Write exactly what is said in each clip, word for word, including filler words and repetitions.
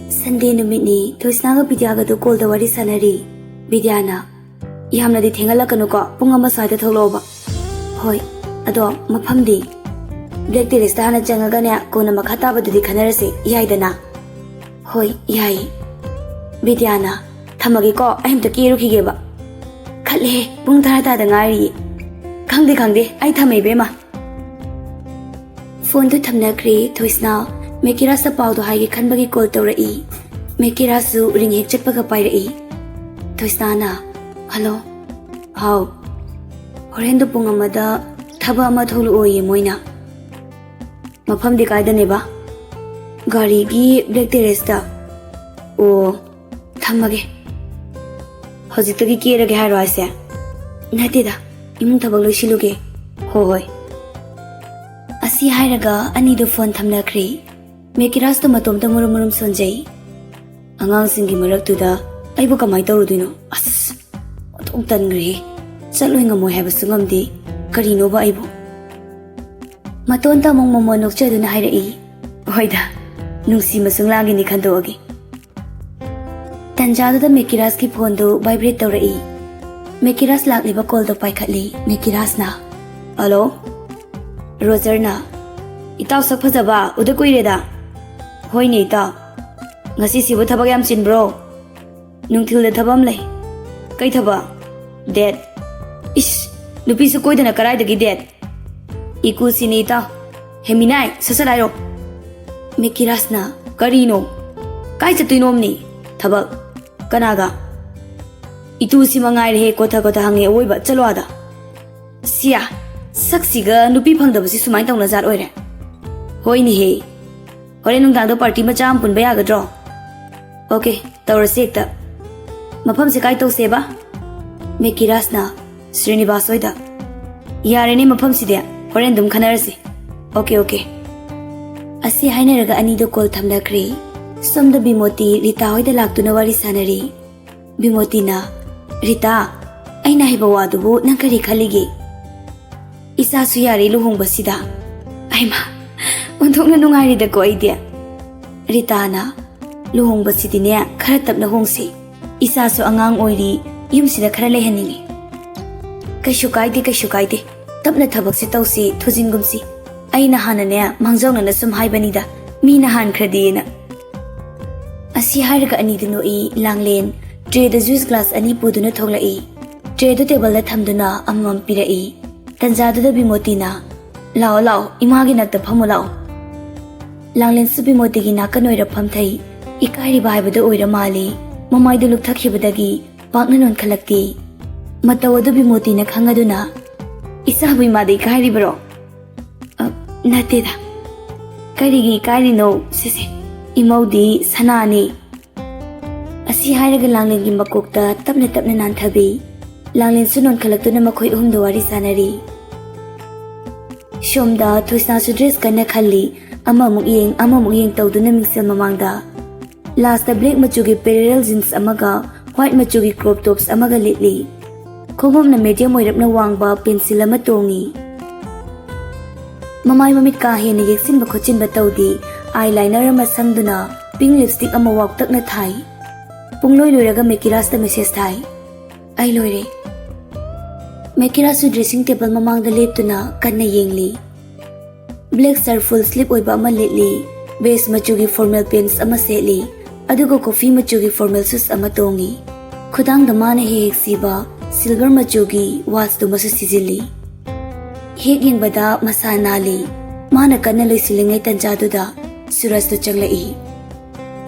ꯁꯟꯗꯦ ꯅꯨꯃꯤꯠꯅꯤ꯫ ꯊꯣꯏꯁꯅꯥꯒ ꯕꯤꯗ꯭ꯌꯥꯒꯗꯨ ꯀꯣꯜꯗ ꯋꯥꯔꯤ ꯁꯥꯟꯅꯔꯤ꯫ ꯕꯤꯗ꯭ꯌꯥꯅ, "ꯌꯥꯝꯅꯗꯤ ꯊꯦꯡꯍꯜꯂꯛꯀꯅꯨꯀꯣ, ꯄꯨꯡ ꯑꯃ ꯁ꯭ꯋꯥꯏꯗ ꯊꯣꯛꯂꯛꯑꯣꯕ꯫" "ꯍꯣꯏ, ꯑꯗꯣ ꯃꯐꯝꯗꯤ?" "ꯕ꯭ꯂꯦꯛ ꯇꯦꯔꯦꯁꯇ ꯍꯥꯟꯅ ꯆꯪꯉꯒꯅꯦ, ꯀꯣꯟꯅ ꯃꯈꯥ ꯇꯥꯕꯗꯨꯗꯤ ꯈꯟꯅꯔꯁꯦ, ꯌꯥꯏꯗꯅ?" "ꯍꯣꯏ, ꯌꯥꯏꯌꯦ꯫" ꯕꯤꯗ꯭ꯌꯥꯅ, "ꯊꯝꯃꯒꯦꯀꯣ, ꯑꯩ ꯑꯝꯇ ꯀꯦꯔꯨꯈꯤꯒꯦꯕ꯫" "ꯈꯠꯂꯦꯍꯦ, ꯄꯨꯡ ꯇꯔꯥ ꯇꯥꯗ ꯉꯥꯏꯔꯤꯌꯦ꯫" "ꯈꯪꯗꯦ, ꯈꯪꯗꯦ, ꯑꯩ ꯊꯝꯃꯦ, ꯏꯕꯦꯝꯃ꯫" ꯐꯣꯟꯗꯨ ꯊꯝꯅꯈ꯭ꯔꯦ꯫ ꯊꯣꯏꯁꯅꯥ ꯃꯦꯀꯤꯔꯥꯁꯇ ꯄꯥꯎꯗꯣ ꯍꯥꯏꯒꯦ ꯈꯟꯕꯒꯤ ꯀꯣꯜ ꯇꯧꯔꯛꯏ꯫ ꯃꯦꯀꯤꯔꯥꯁꯁꯨ ꯔꯤꯡ ꯍꯦꯛ ꯆꯠꯄꯒ ꯄꯥꯏꯔꯛꯏ꯫ ꯊꯣꯏꯁꯅꯥꯅ, "ꯍꯜꯂꯣ꯫" "ꯍꯥꯎ꯫" "ꯍꯣꯔꯦꯟꯗꯣ ꯄꯨꯡ ꯑꯃꯗ ꯊꯕꯛ ꯑꯃ ꯊꯣꯛꯂꯛꯑꯣꯌꯦ ꯃꯣꯏꯅ꯫" "ꯃꯐꯝꯗꯤ ꯀꯥꯏꯗꯅꯦꯕ?" "ꯒꯥꯔꯤꯒꯤ ꯕ꯭ꯂꯦꯛ ꯇꯦꯔꯦꯁꯇ꯫" "ꯑꯣ, ꯊꯝꯃꯒꯦ꯫" "ꯍꯧꯖꯤꯛꯇꯒꯤ ꯀꯦꯔꯒꯦ ꯍꯥꯏꯔꯣ ꯍꯥꯏꯁꯦ?" "ꯅꯠꯇꯦꯗ, ꯏꯃꯨꯡ ꯊꯕꯛ ꯂꯣꯏꯁꯤꯜꯂꯨꯒꯦ꯫" "ꯍꯣ ꯍꯣꯏ꯫" ꯑꯁꯤ ꯍꯥꯏꯔꯒ ꯑꯅꯤꯗꯨ ꯐꯣꯟ ꯊꯝꯅꯈ꯭ꯔꯦ꯫ ꯃꯦꯀꯤꯔꯥꯁꯇꯣ ꯃꯇꯣꯝꯇ ꯃꯨꯔꯨꯝ ꯃꯨꯔꯨꯝ ꯁꯣꯟꯖꯩ꯫ "ꯑꯉꯥꯡꯁꯤꯡꯒꯤ ꯃꯔꯛꯇꯨꯗ ꯑꯩꯕꯨ ꯀꯃꯥꯏꯅ ꯇꯧꯔꯨꯗꯣꯏꯅꯣ? ꯑꯁ, ꯑꯣꯟꯊꯣꯛ ꯇꯟꯈ꯭ꯔꯦꯍꯦ꯫ ꯆꯠꯂꯣꯏ ꯉꯝꯃꯣꯏ ꯍꯥꯏꯕꯁꯨ ꯉꯝꯗꯦ꯫ ꯀꯔꯤꯅꯣꯕ ꯑꯩꯕꯨ?" ꯃꯇꯣꯟꯇ ꯑꯃꯨꯛ ꯃꯣꯃꯣꯟ ꯅꯣꯛꯆꯗꯨꯅ ꯍꯥꯏꯔꯛꯏ, "ꯍꯣꯏꯗ, ꯅꯨꯡꯁꯤ ꯃꯁꯨꯡ ꯂꯥꯡꯒꯤꯅꯤ ꯈꯟꯗꯣꯛꯑꯒꯦ꯫" ꯇꯟꯖꯥꯗꯨꯗ ꯃꯦꯀꯤꯔꯥꯁꯀꯤ ꯐꯣꯟꯗꯨ ꯚꯥꯏꯕ꯭ꯔꯦꯠ ꯇꯧꯔꯛꯏ꯫ ꯃꯦꯀꯤꯔꯥꯁ ꯂꯥꯛꯂꯤꯕ ꯀꯣꯜꯗꯣ ꯄꯥꯏꯈꯠꯂꯤ꯫ ꯃꯦꯀꯤꯔꯥꯁꯅ, "ꯍꯜꯂꯣ?" ꯔꯣꯖꯔꯅ, "ꯏꯇꯥꯎ ꯁꯛ ꯐꯖꯕ, ꯎꯗ ꯀꯨꯏꯔꯦꯗ꯫" "ꯍꯣꯏꯅꯦ ꯏꯇꯥꯎ꯫ ꯉꯁꯤꯁꯤꯕꯨ ꯊꯕꯛ ꯌꯥꯝ ꯆꯤꯟꯕ꯭ꯔꯣ?" "ꯅꯨꯡꯊꯤꯜꯗ ꯊꯕꯛ ꯑꯃ ꯂꯩ꯫" "ꯀꯩ ꯊꯕꯛ?" "ꯗꯦꯠ꯫" "ꯏꯁ, ꯅꯨꯄꯤꯁꯨ ꯀꯣꯏꯗꯅ ꯀꯗꯥꯏꯗꯒꯤ ꯗꯦꯠ?" "ꯏꯀꯨꯁꯤꯅꯤ ꯏꯇꯥꯎ꯫" "ꯍꯦꯃꯤꯅꯥꯏ, ꯁꯠ ꯁꯠ ꯍꯥꯏꯔꯣ꯫" ꯃꯦꯀꯤꯔꯥꯁꯅ, "ꯀꯔꯤꯅꯣ? ꯀꯥꯏ ꯆꯠꯇꯣꯏꯅꯣꯝꯅꯤ? ꯊꯕꯛ꯫ ꯀꯅꯥꯒ?" "ꯏꯇꯨꯁꯤ ꯃꯉꯥꯏꯔꯦꯍꯦ, ꯀꯣꯊ ꯀꯣꯊ ꯍꯪꯉꯦ ꯑꯋꯣꯏꯕ꯫ ꯆꯠꯂꯣ ꯑꯥꯗ꯫" "ꯁꯤꯌꯥ, ꯁꯛꯁꯤꯒ ꯅꯨꯄꯤ ꯐꯪꯗꯕꯁꯤ ꯁꯨꯃꯥꯏꯅ ꯇꯧꯅ ꯖꯥꯠ ꯑꯣꯏꯔꯦ꯫" "ꯍꯣꯏꯅꯦꯍꯦ꯫ ꯍꯣꯔꯦꯟ ꯅꯨꯡꯗꯥꯡꯗꯣ ꯄꯥꯔꯇꯤ ꯃꯆꯥ ꯑꯃ ꯄꯨꯟꯕ ꯌꯥꯒꯗ꯭ꯔꯣ?" "ꯑꯣꯀꯦ, ꯇꯧꯔꯁꯤ ꯍꯦꯛꯇ꯫ ꯃꯐꯝꯁꯦ ꯀꯥꯏ ꯇꯧꯁꯦꯕ?" ꯃꯦꯀꯤꯔꯥꯁꯅ, "ꯁ꯭ꯔꯤꯅꯤꯕꯥꯁ ꯍꯣꯏꯗ꯫" "ꯌꯥꯔꯦꯅꯦ ꯃꯐꯝꯁꯤꯗꯤ, ꯍꯣꯔꯦꯟ ꯑꯗꯨꯝ ꯈꯟꯅꯔꯁꯤ꯫" "Okay, okay." ꯑꯁꯤ ꯍꯥꯏꯅꯔꯒ ꯑꯅꯤꯗꯣ ꯀꯣꯜ ꯊꯝꯅꯈ꯭ꯔꯦ꯫ ꯁꯣꯝꯗ ꯕꯤꯃꯣꯇꯤ ꯔꯤꯇꯥ ꯍꯣꯏꯗ ꯂꯥꯛꯇꯨꯅ ꯋꯥꯔꯤ ꯁꯥꯟꯅꯔꯤ꯫ ꯕꯤꯃꯣꯇꯤꯅ, "ꯔꯤꯇꯥ, ꯑꯩꯅ ꯍꯥꯏꯕ ꯋꯥꯗꯨꯕꯨ ꯅꯪ ꯀꯔꯤ ꯈꯜꯂꯤꯒꯦ? ꯏꯆꯥꯁꯨ ꯌꯥꯔꯦ ꯂꯨꯍꯣꯡꯕꯁꯤꯗ꯫ ꯑꯩꯃ, ꯑꯣꯟꯊꯣꯛꯅ ꯅꯨꯡꯉꯥꯏꯔꯦꯗꯀꯣ ꯑꯩꯗꯤ꯫" ꯔꯤꯇꯥꯅ, ꯂꯨꯍꯣꯡꯕꯁꯤꯗꯤꯅꯦ, ꯈꯔ ꯇꯞꯅ ꯍꯣꯡꯁꯤ꯫ ꯏꯆꯥꯁꯨ ꯑꯉꯥꯡ ꯑꯣꯏꯔꯤ, ꯌꯨꯝꯁꯤꯗ ꯈꯔ ꯂꯩꯍꯟꯅꯤꯡꯉꯤ꯫ "ꯀꯩꯁꯨ ꯀꯥꯏꯗꯦ, ꯀꯩꯁꯨ ꯀꯥꯏꯗꯦ꯫ ꯇꯞꯅ ꯊꯕꯛꯁꯦ ꯇꯧꯁꯤ, ꯊꯨꯖꯤꯟꯒꯨꯝꯁꯤ꯫ ꯑꯩꯅ ꯍꯥꯟꯅꯅꯦ, ꯃꯥꯡꯖꯧꯅꯅ ꯁꯨꯝ ꯍꯥꯏꯕꯅꯤꯗ, ꯃꯤꯅ ꯍꯥꯟꯈ꯭ꯔꯗꯤꯅ"꯫ ꯑꯁꯤ ꯍꯥꯏꯔꯒ ꯑꯅꯤꯗꯨ ꯅꯣꯛꯏ꯫ ꯂꯥꯡꯂꯦꯟ ꯇ꯭ꯔꯦꯗ ꯖꯨꯏꯁ ꯒ꯭ꯂꯥꯁ ꯑꯅꯤ ꯄꯨꯗꯨꯅ ꯊꯣꯛꯂꯛꯏ꯫ ꯇ꯭ꯔꯦꯗꯨ ꯇꯦꯕꯜꯗ ꯊꯝꯗꯨꯅ ꯑꯃꯃꯝ ꯄꯤꯔꯛꯏ꯫ ꯇꯟꯖꯥꯗꯨꯗ ꯕꯤꯃꯣꯇꯤꯅ, "ꯂꯥꯛꯑꯣ, ꯂꯥꯛꯑꯣ, ꯏꯃꯥꯒꯤ ꯅꯥꯛꯇ ꯐꯝꯃꯨ ꯂꯥꯛꯑꯣ"꯫ ꯂꯥꯡꯂꯦꯟꯁꯨ ꯕꯤꯃꯣꯇꯤꯒꯤ ꯅꯥꯀꯟ ꯑꯣꯏꯔ ꯐꯝꯊꯩ꯫ ꯏꯀꯥꯏꯔꯤꯕ ꯍꯥꯏꯕꯗꯨ ꯑꯣꯏꯔ ꯃꯥꯜꯂꯤ꯫ ꯃꯃꯥꯏꯗꯨ ꯂꯨꯞꯊꯈꯤꯕꯗꯒꯤ ꯄꯥꯛꯅ ꯅꯣꯟꯈꯠꯂꯛꯇꯦ꯫ ꯃꯇꯧ ꯑꯗꯨ ꯕꯤꯃꯣꯇꯤꯅ ꯈꯪꯉꯗꯨꯅ, "ꯏꯆꯥꯕꯨ ꯏꯃꯥꯗ ꯏꯀꯥꯏꯔꯤꯕꯔꯣ?" "ꯑ, ꯅꯠꯇꯦꯗ꯫ ꯀꯔꯤꯒꯤ ꯏꯀꯥꯏꯔꯤꯅꯣ? ꯁꯦ, ꯁꯦ, ꯏꯃꯧꯗꯤ ꯁꯅꯥꯅꯤ"꯫ ꯑꯁꯤ ꯍꯥꯏꯔꯒ ꯂꯥꯡꯂꯦꯟꯒꯤ ꯃꯀꯣꯛꯇ ꯇꯞꯅ ꯇꯞꯅ ꯅꯥꯟꯊꯕꯤ꯫ ꯂꯥꯡꯂꯦꯟꯁꯨ ꯅꯣꯟꯈꯠꯂꯛꯇꯨꯅ ꯃꯈꯣꯏ ꯑꯍꯨꯝꯗ ꯋꯥꯔꯤ ꯁꯥꯟꯅꯔꯤ꯫ ꯁꯣꯝꯗ ꯊꯣꯏꯁꯅꯥꯁꯨ ꯗ꯭ꯔꯦꯁ ꯀꯟꯅ ꯈꯜꯂꯤ꯫ ꯑꯃꯃꯨꯛ ꯌꯦꯡ, ꯑꯃꯃꯨꯛ ꯌꯦꯡ ꯇꯧꯗꯨꯅ ꯃꯤꯡꯁꯦꯜ ꯃꯃꯥꯡꯗ꯫ ꯂꯥꯁꯇ ꯕ꯭ꯂꯦꯛ ꯃꯆꯨꯒꯤ ꯄꯦꯔꯦꯔꯦꯜ ꯖꯤꯟꯁ ꯑꯃꯒ ꯋꯥꯏꯠ ꯃꯆꯨꯒꯤ ꯀ꯭ꯔꯣꯞ ꯇꯣꯞꯁ ꯑꯃꯒ ꯂꯤꯠꯂꯤ꯫ ꯈꯣꯡꯎꯞꯅ ꯃꯦꯗꯤꯌꯝ ꯑꯣꯏꯔꯞꯅ ꯋꯥꯡꯕ ꯄꯦꯟꯁꯤꯜ ꯑꯃ ꯇꯣꯡꯉꯤ꯫ ꯃꯃꯥꯏ ꯃꯃꯤꯠ ꯀꯥ ꯍꯦꯟꯅ ꯌꯦꯛꯁꯤꯟꯕ ꯈꯣꯠꯆꯤꯟꯕ ꯇꯧꯗꯦ꯫ ꯑꯥꯏ ꯂꯥꯏꯅꯔ ꯑꯃ ꯁꯪꯗꯨꯅ ꯄꯤꯡ ꯂꯤꯞꯁꯇꯤꯛ ꯑꯃ ꯋꯥꯎꯇꯛꯅ ꯊꯥꯏ꯫ ꯄꯨꯡꯂꯣꯏ ꯂꯣꯏꯔꯒ ꯃꯦꯀꯤꯔꯥꯖꯇ ꯃꯦꯁꯦꯖ ꯊꯥꯏ꯫ "ꯑꯩ ꯂꯣꯏꯔꯦ"꯫ ꯃꯦꯀꯤꯔꯥꯖꯁꯨ ꯗ꯭ꯔꯦꯁꯤꯡ ꯇꯦꯕꯜ ꯃꯃꯥꯡꯗ ꯂꯦꯞꯇꯨꯅ ꯀꯟꯅ ꯌꯦꯡꯂꯤ꯫ ꯕ꯭ꯂꯦꯛ ꯁꯔꯠ ꯐꯨꯜ ꯁ꯭ꯂꯤꯞ ꯑꯣꯏꯕ ꯑꯃ ꯂꯤꯠꯂꯤ, ꯕꯦꯖ ꯃꯆꯨꯒꯤ ꯐꯣꯔꯃꯦꯜ ꯄꯦꯟꯠꯁ ꯑꯃ ꯁꯦꯠꯂꯤ, ꯑꯗꯨꯒ ꯀꯣꯐꯤ ꯃꯆꯨꯒꯤ ꯐꯣꯔꯃꯦꯜ ꯁꯨꯁ ꯑꯃ ꯇꯣꯡꯉꯤ꯫ ꯈꯨꯗꯥꯡꯗ ꯃꯥꯅ ꯍꯦꯛ ꯍꯦꯛ ꯁꯤꯕ ꯁꯤꯜꯚꯔ ꯃꯆꯨꯒꯤ ꯋꯥꯆꯇꯨꯃꯁꯨ ꯁꯤꯖꯤꯜꯂꯤ꯫ ꯍꯦꯛ ꯌꯦꯡꯕꯗ ꯃꯁꯥ ꯅꯥꯜꯂꯤ꯫ ꯃꯥꯅ ꯀꯟꯅ ꯂꯣꯏꯁꯤꯜꯂꯤꯉꯩ ꯇꯟꯖꯥꯗꯨꯗ ꯁꯨꯔꯖꯇꯨ ꯆꯪꯂꯛꯏ꯫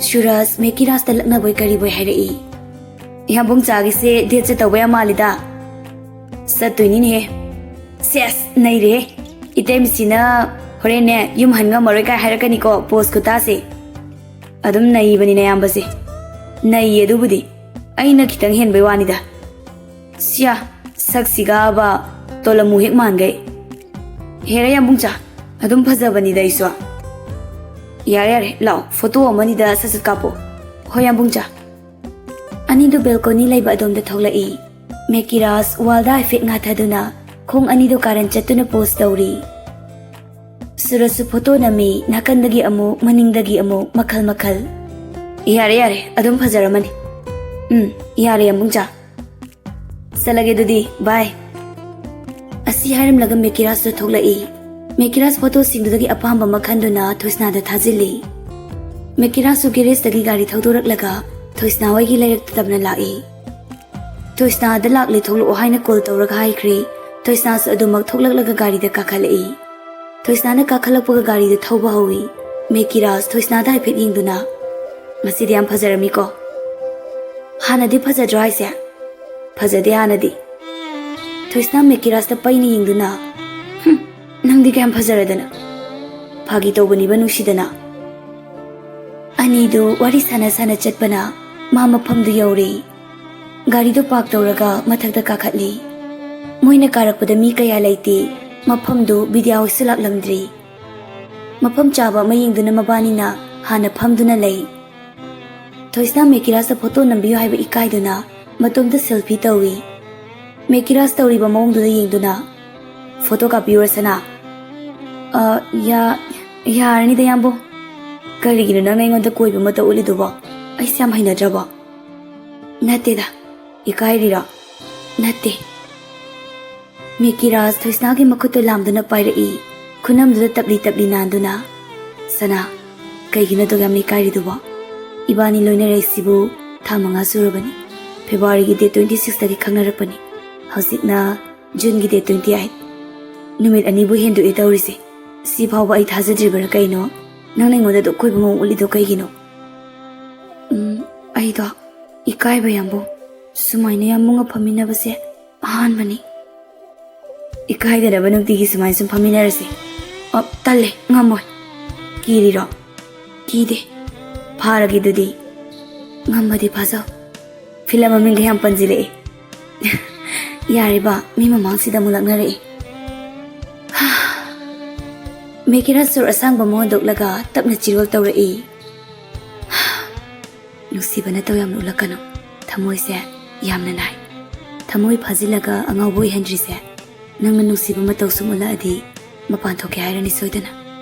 ꯁꯨꯔꯖ ꯃꯦꯀꯤꯔꯥꯖꯇ ꯂꯛꯅꯕꯣꯏ ꯀꯔꯤꯕꯣꯏ ꯍꯥꯏꯔꯛꯏ꯫ "ꯌꯥꯝꯕꯨꯡ ꯆꯥꯒꯤꯁꯦ ꯗꯦꯠꯁꯦ ꯇꯧꯕ ꯌꯥꯝ ꯃꯥꯜꯂꯤꯗ"꯫ "ꯆꯠꯇꯣꯏꯅꯤꯅꯦꯍꯦ"꯫ "ꯁꯦꯁ, ꯅꯩꯔꯦꯍꯦ꯫ ꯏꯇꯩꯃꯁꯤꯅ ꯍꯣꯔꯦꯟꯅꯦ ꯌꯨꯝ ꯍꯟ ꯉꯝꯃꯔꯣꯏ ꯀꯥꯏ ꯍꯥꯏꯔꯛꯀꯅꯤꯀꯣ, ꯄꯣꯁ ꯈꯨꯇꯥꯁꯦ"꯫ "ꯑꯗꯨꯝ ꯅꯩꯕꯅꯤ ꯅꯌꯥꯝꯕꯁꯦ"꯫ "ꯅꯩꯌꯦ ꯑꯗꯨꯕꯨꯗꯤ, ꯑꯩꯅ ꯈꯤꯇꯪ ꯍꯦꯟꯕꯩ ꯋꯥꯅꯤꯗ"꯫ "ꯁꯤꯌꯥ, ꯁꯛꯁꯤꯒꯕ ꯇꯣꯂꯃꯨ ꯍꯦꯛ ꯃꯥꯟꯒꯩ"꯫ "ꯍꯦꯔꯦ ꯌꯥꯝꯕꯨꯡꯆꯥ, ꯑꯗꯨꯝ ꯐꯖꯕꯅꯤꯗ ꯑꯩꯁꯨ"꯫ "ꯌꯥꯔꯦ ꯌꯥꯔꯦ, ꯂꯥꯛꯑꯣ, ꯐꯣꯇꯣ ꯑꯃꯅꯤꯗ ꯁꯠ ꯁꯠ ꯀꯥꯞꯄꯣ"꯫ "ꯍꯣꯏ ꯌꯥꯝꯕꯨꯡꯆꯥ"꯫ ꯑꯅꯤꯗꯨ ꯕꯦꯜꯀꯣꯅꯤ ꯂꯩꯕ ꯑꯗꯣꯝꯗ ꯊꯣꯛꯂꯛꯏ꯫ ꯃꯦꯀꯤꯔꯥꯖ ꯋꯥꯜꯗ ꯍꯥꯏꯐꯦꯠ ꯉꯥꯊꯗꯨꯅ ꯈꯣꯡ ꯑꯅꯤꯗꯨ ꯀꯥꯔꯟ ꯆꯠꯇꯨꯅ ꯄꯣꯁ ꯇꯧꯔꯤ꯫ ꯁꯨꯔꯖꯁꯨ ꯐꯣꯇꯣ ꯅꯝꯃꯤ, ꯅꯥꯀꯟꯗꯒꯤ ꯑꯃꯨꯛ, ꯃꯅꯤꯡꯗꯒꯤ ꯑꯃꯨꯛ, ꯃꯈꯜ ꯃꯈꯜ꯫ ꯌꯥꯔꯦ, ꯌꯥꯔꯦ, ꯑꯗꯨꯝ ꯐꯖꯔꯝꯃꯅꯤ꯫ ꯎꯝ, ꯌꯥꯔꯦ, ꯌꯥꯝꯕꯨꯡꯆꯥ꯫ ꯆꯠꯂꯒꯦ ꯑꯗꯨꯗꯤ, bye꯫ ꯑꯁꯤ ꯍꯥꯏꯔꯝꯂꯒ ꯃꯦꯀꯤꯔꯥꯖꯇꯣ ꯊꯣꯛꯂꯛꯏ꯫ ꯃꯦꯀꯤꯔꯥꯖ ꯐꯣꯇꯣꯁꯤꯡꯗꯨꯗꯒꯤ ꯑꯄꯥꯝꯕ ꯑꯃ ꯈꯟꯗꯨꯅ ꯊꯣꯏꯁꯅꯥꯗ ꯊꯥꯖꯤꯜꯂꯤ꯫ ꯃꯦꯀꯤꯔꯥꯖꯁꯨ ꯒꯦꯔꯦꯖꯇꯒꯤ ꯒꯥꯔꯤ ꯊꯧꯗꯣꯔꯛꯂꯒ ꯊꯣꯏꯁꯅꯥ ꯍꯣꯏꯒꯤ ꯂꯩꯔꯛꯇ ꯇꯞꯅ ꯂꯥꯛꯏ꯫ ꯊꯣꯏꯁꯅꯥꯗ ꯂꯥꯛꯂꯦ, ꯊꯣꯛꯂꯛꯑꯣ ꯍꯥꯏꯅ ꯀꯣꯜ ꯇꯧꯔꯒ ꯍꯥꯏꯈ꯭ꯔꯦ꯫ ꯊꯣꯏꯁꯅꯥꯁꯨ ꯑꯗꯨꯃꯛ ꯊꯣꯛꯂꯛꯂꯒ ꯒꯥꯔꯤꯗ ꯀꯥꯈꯠꯂꯛꯏ꯫ ꯊꯣꯏꯁꯅꯥꯅ ꯀꯥꯈꯠꯂꯛꯄꯒ ꯒꯥꯔꯤꯗꯨ ꯊꯧꯕ ꯍꯧꯏ꯫ ꯃꯦꯀꯤꯔꯥꯖ ꯊꯣꯏꯁꯅꯥꯗ ꯍꯥꯏꯐꯦꯠ ꯌꯦꯡꯗꯨꯅ, "ꯉꯁꯤꯗꯤ ꯌꯥꯝ ꯐꯖꯔꯝꯃꯤꯀꯣ꯫ ꯍꯥꯟꯅꯗꯤ ꯐꯖꯗ꯭ꯔꯣ ꯍꯥꯏꯁꯦ?" "ꯐꯖꯗꯦ ꯍꯥꯟꯅꯗꯤ꯫" ꯊꯣꯏꯁꯅꯥ ꯃꯦꯀꯤꯔꯥꯖꯇ ꯄꯩꯅ ꯌꯦꯡꯗꯨꯅ, "ꯍꯨꯝ, ꯅꯪꯗꯤ ꯀꯌꯥꯝ ꯐꯖꯔꯗꯅ?" "ꯐꯥꯒꯤ ꯇꯧꯕꯅꯤꯕ ꯅꯨꯡꯁꯤꯗꯅ꯫" ꯑꯅꯤꯗꯨ ꯋꯥꯔꯤ ꯁꯥꯟꯅ ꯁꯥꯟꯅ ꯆꯠꯄꯅ ꯃꯥ ꯃꯐꯝꯗꯨ ꯌꯧꯔꯦ꯫ ꯒꯥꯔꯤꯗꯨ ꯄꯥꯔꯛ ꯇꯧꯔꯒ ꯃꯊꯛꯇ ꯀꯥꯈꯠꯂꯤ꯫ ꯃꯣꯏꯅ ꯀꯥꯔꯛꯄꯗ ꯃꯤ ꯀꯌꯥ ꯂꯩꯇꯦ꯫ ꯃꯐꯝꯗꯨ ꯕꯤꯗ꯭ꯌꯥ ꯍꯣꯏꯁꯨ ꯂꯥꯛꯂꯝꯗ꯭ꯔꯤ꯫ ꯃꯐꯝ ꯆꯥꯕ ꯑꯃ ꯌꯦꯡꯗꯨꯅ ꯃꯕꯥꯅꯤꯅ ꯍꯥꯟꯅ ꯐꯝꯗꯨꯅ ꯂꯩ꯫ ꯊꯣꯏꯁꯅꯥ ꯃꯦꯀꯤꯔꯥꯖꯇ ꯐꯣꯇꯣ ꯅꯝꯕꯤꯌꯨ ꯍꯥꯏꯕ ꯏꯀꯥꯏꯗꯨꯅ ꯃꯇꯣꯝꯇ ꯁꯦꯜꯐꯤ ꯇꯧꯏ꯫ ꯃꯦꯀꯤꯔꯥꯖ ꯇꯧꯔꯤꯕ ꯃꯑꯣꯡꯗꯨꯗ ꯌꯦꯡꯗꯨꯅ, "ꯐꯣꯇꯣ ꯀꯥꯞꯄꯤꯌꯨꯔ ꯁꯅꯥ?" "ꯑ, ꯌꯥ-, ꯌꯥꯔꯅꯤꯗ, ꯌꯥꯝꯕꯨꯡ꯫ ꯀꯔꯤꯒꯤꯅꯣ ꯅꯪꯅ ꯑꯩꯉꯣꯟꯗ ꯀꯣꯏꯕ ꯃꯇꯧ ꯎꯠꯂꯤꯗꯨꯕꯣ? ꯑꯩꯁꯦ ꯌꯥꯝ ꯍꯩꯅꯗ꯭ꯔꯕꯣ?" "ꯅꯠꯇꯦꯗ, ꯏꯀꯥꯏꯔꯤꯔꯣ?" "ꯅꯠꯇꯦ꯫" ꯃꯦꯀꯤꯔꯥꯖ ꯊꯣꯏꯁꯅꯥꯒꯤ ꯃꯈꯨꯠꯇꯨ ꯂꯥꯝꯗꯨꯅ ꯄꯥꯏꯔꯛꯏ, ꯈꯨꯅꯝꯗꯨꯗ ꯇꯞꯂꯤ ꯇꯞꯂꯤ ꯅꯥꯟꯗꯨꯅ꯫ "ꯁꯅꯥ, ꯀꯩꯒꯤꯅꯣ ꯑꯗꯨꯛ ꯌꯥꯝꯅ ꯏꯀꯥꯏꯔꯤꯗꯨꯕꯣ? ꯏꯕꯥꯅꯤ ꯂꯣꯏꯅꯔꯛꯏꯁꯤꯕꯨ ꯊꯥ ꯃꯉꯥ ꯁꯨꯔꯕꯅꯤ꯫ ꯐꯦꯕ꯭ꯔꯨꯋꯥꯔꯤꯒꯤ date twenty sixꯇꯒꯤ ꯈꯪꯅꯔꯛꯄꯅꯤ꯫ ꯍꯧꯖꯤꯛꯅ ꯖꯨꯟꯒꯤ date twenty eight꯫ ꯅꯨꯃꯤꯠ ꯑꯅꯤꯕꯨ ꯍꯦꯟꯗꯣꯛꯑꯦ ꯇꯧꯔꯤꯁꯦ꯫ ꯁꯤ ꯐꯥꯎꯕ ꯑꯩ ꯊꯥꯖꯗ꯭ꯔꯤꯕꯔꯥ ꯀꯩꯅꯣ? ꯅꯪꯅ ꯑꯩꯉꯣꯟꯗ ꯑꯗꯨꯛ ꯀꯣꯏꯕ ꯃꯑꯣꯡ ꯎꯠꯂꯤꯗꯣ ꯀꯩꯒꯤꯅꯣ?" "ꯎꯝ, ꯑꯩꯗꯣ ꯏꯀꯥꯏꯕ, ꯌꯥꯝꯕꯨꯡ꯫ ꯁꯨꯃꯥꯏꯅ ꯌꯥꯝꯕꯨꯡꯒ ꯐꯝꯃꯤꯟꯅꯕꯁꯦ ꯑꯍꯥꯟꯕꯅꯤ꯫" "ꯏꯀꯥꯏꯗꯅꯕ ꯅꯨꯡꯇꯤꯒꯤ ꯁꯨꯃꯥꯏꯅ ꯁꯨꯝ ꯐꯝꯃꯤꯟꯅꯔꯁꯤ꯫" "ꯑ, ꯇꯜꯂꯦ, ꯉꯝꯃꯣꯏ꯫" "ꯀꯤꯔꯤꯔꯣ?" "ꯀꯤꯗꯦ꯫" "ꯐꯥꯔꯒꯦ ꯑꯗꯨꯗꯤ꯫" "ꯉꯝꯃꯗꯤ ꯐꯥꯖꯧ꯫" ꯐꯤꯂꯝ ꯃꯃꯤꯡꯒ ꯌꯥꯝ ꯄꯟꯁꯤꯜꯂꯛꯑꯦ꯫ "ꯌꯥꯔꯦꯕ, ꯃꯤ ꯃꯃꯥꯡꯁꯤꯗ ꯑꯃꯨꯛ ꯂꯛꯅꯔꯛꯑꯦ꯫" ꯃꯦꯀꯤꯔꯥꯖ ꯁꯣꯔ ꯑꯁꯥꯡꯕ ꯑꯃ ꯍꯣꯟꯗꯣꯛꯂꯒ ꯇꯞꯅ ꯆꯤꯔꯣꯜ ꯇꯧꯔꯛꯏ꯫ "ꯅꯨꯡꯁꯤꯕ ꯅꯇꯧ ꯌꯥꯝꯅ ꯎꯠꯂꯛꯀꯅꯨ꯫ ꯊꯃꯣꯏꯁꯦ ꯌꯥꯝꯅ ꯅꯥꯏ꯫ ꯊꯃꯣꯏ ꯐꯥꯖꯤꯜꯂꯒ ꯑꯉꯥꯎꯕ ꯑꯣꯏꯍꯟꯗ꯭ꯔꯤꯁꯦ ꯅꯪꯅ ꯅꯨꯡꯁꯤꯕ ꯃꯇꯧ ꯁꯨꯝ ꯎꯠꯂꯛꯑꯗꯤ ꯃꯄꯥꯟ ꯊꯣꯛꯀꯦ ꯍꯥꯏꯔꯅꯤ ꯁꯣꯏꯗꯅ꯫